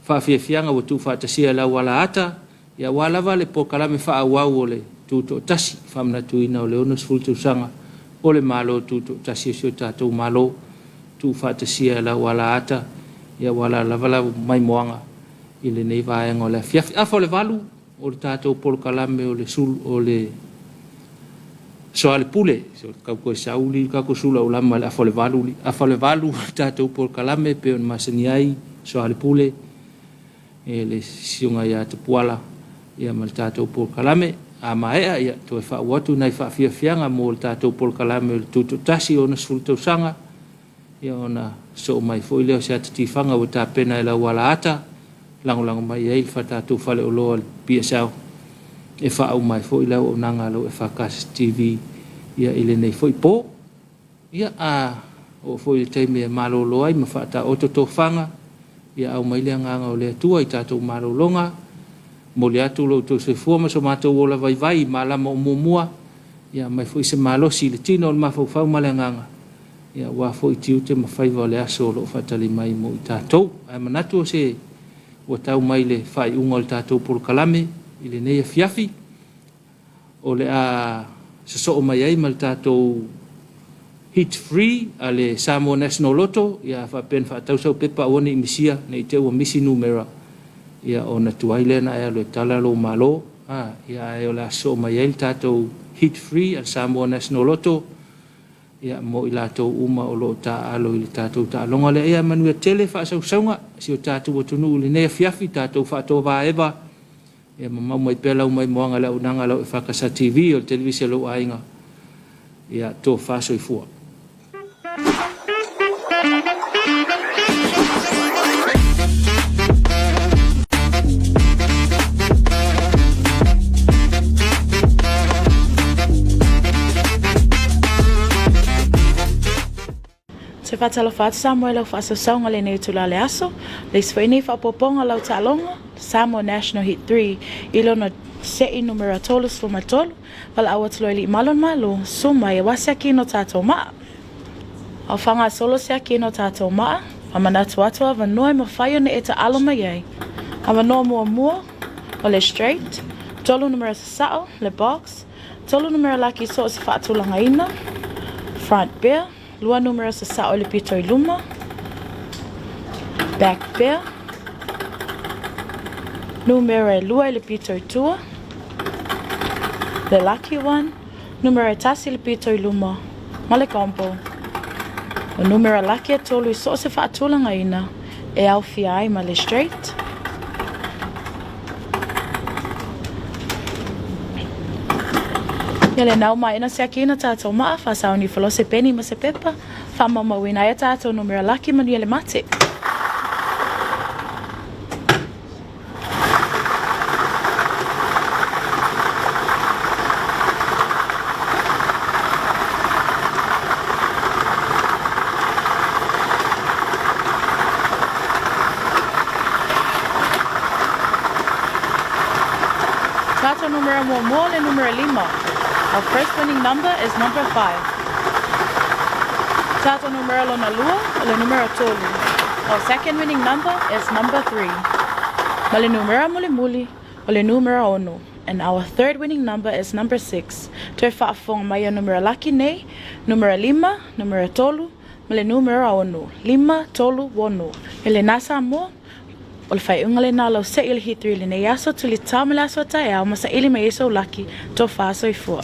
faafiafiaga ua tuufaatasia e lau alaata ia, aua lava le polokalame faaauau o le Tutoatasi, faamanatuina o le 60 tausaga o le Malo Tutoatasi o si o tatou Malo, tuufaatasia e lau alaata ia, ua lava lau maimoaga i lenei vaega o le afiafi. Afa o le 8 o le tatou polokalame o le sul o le Soalepule, so kau koe sauli ka ko sula ulama le afa o le 8, afa o le 8 o le tatou polokalame pe ona masani ai Soalepule e le siuga ia Tapuala ia ma le tatou polokalame. A maea ia, toe faauu atu nai faafiafiaga mo le tatou polokalame o le Tutoatasi 60 tausaga ia, ona soo mai foi lea o se atatifaga ua tapena e lau alaata lagolago mai ai le tatou faleoloa le PSL e faauma ai foi le auaunaga a lau EFKS TV ia, i lenei foi po. Ia, a oo foi i le taimi e malolo ai ma faataoto tofaga, ia aumai le agaga o le Atua i tatou malologa. Momoli atu lo outou soifua ma so matou ola vaivai i malama o muamua, ia aumai foi se malosi i le tino, le mafaufau ma le agaga, ia aua foi tiute ma faiva o le aso o lo o faatali mai mo i tatou. Ae manatu o se ua tau mai le faaiuga o le tatou polokalame i lenei afiafi, o le a sosoo mai ai ma le tatou Hit Free a le Samoa National Lotto, ia faapea ona faatau sau pepa aua ne i misia, ne i te i ua misi numera, ia ona tuai lea ona e alu e tala lou malo. A, ia ae o le a sosoo mai ai le tatou Hit Free a le Samoa National Lotto, ia mo i latou uma o lo o taaalo i le tatou taaloga lea. Ia manuia tele faasausauga a si o tatou atunuu i lenei afiafi, tatou faatovaeva, Ia mamau mai pea lau maimoaga i le auaunaga a lau EFKS TV o le televise a lou aiga. Ia tofa soifua. Toe faatalofa atu Samoa i lau faasausauga lenei itula o le aso, le isi foi nei faaopoopoga o lau taaloga, Samoa National Heat 3, i lona se'i numera 33, valaau atu loa i Alii Malu o le Malo, Susu mai aua se akino o tatou maa. A o faagasolo se akino o tatou maa, faamanatu atu avanoa e mafai ona e taalo mai ai. Avanoa muamua, o le straight, tolu numera sasao, le box, Tolu numera laki so o se faatulagaina, front pea, lua numera sasao i le pito i luma, back pea, numera e lua i le pito i tua, le lucky one, numera e tasi i le pito i luma, ma le combo. O numera laki e tolu i so o se faatulagaina e aofia ai ma le straight. Ia lena ua maea ona siakiina tatou maa, faasaoni ifo loa se peni ma se pepa, faamaumauina ai a tatou numera laki manuia le mate. Tatou numera muamua o le numera lima. Our first winning number is number 5. Tatou numera lona lua o le numera tolu. Our second winning number is number 3. Ma le numera mulimuli o le numera ono. And our third winning number is number 6. Toe faafofoga mai ia numera laki nei, numera lima, numera tolu, ma le numera ono, lima, tolu, ono. E lena Samoa, o le faaiuga lena o lau se'i o le Hitiri i lenei aso, tuli tao ma le aso a taeao ma saili mai ai sou laki, tofa soifua.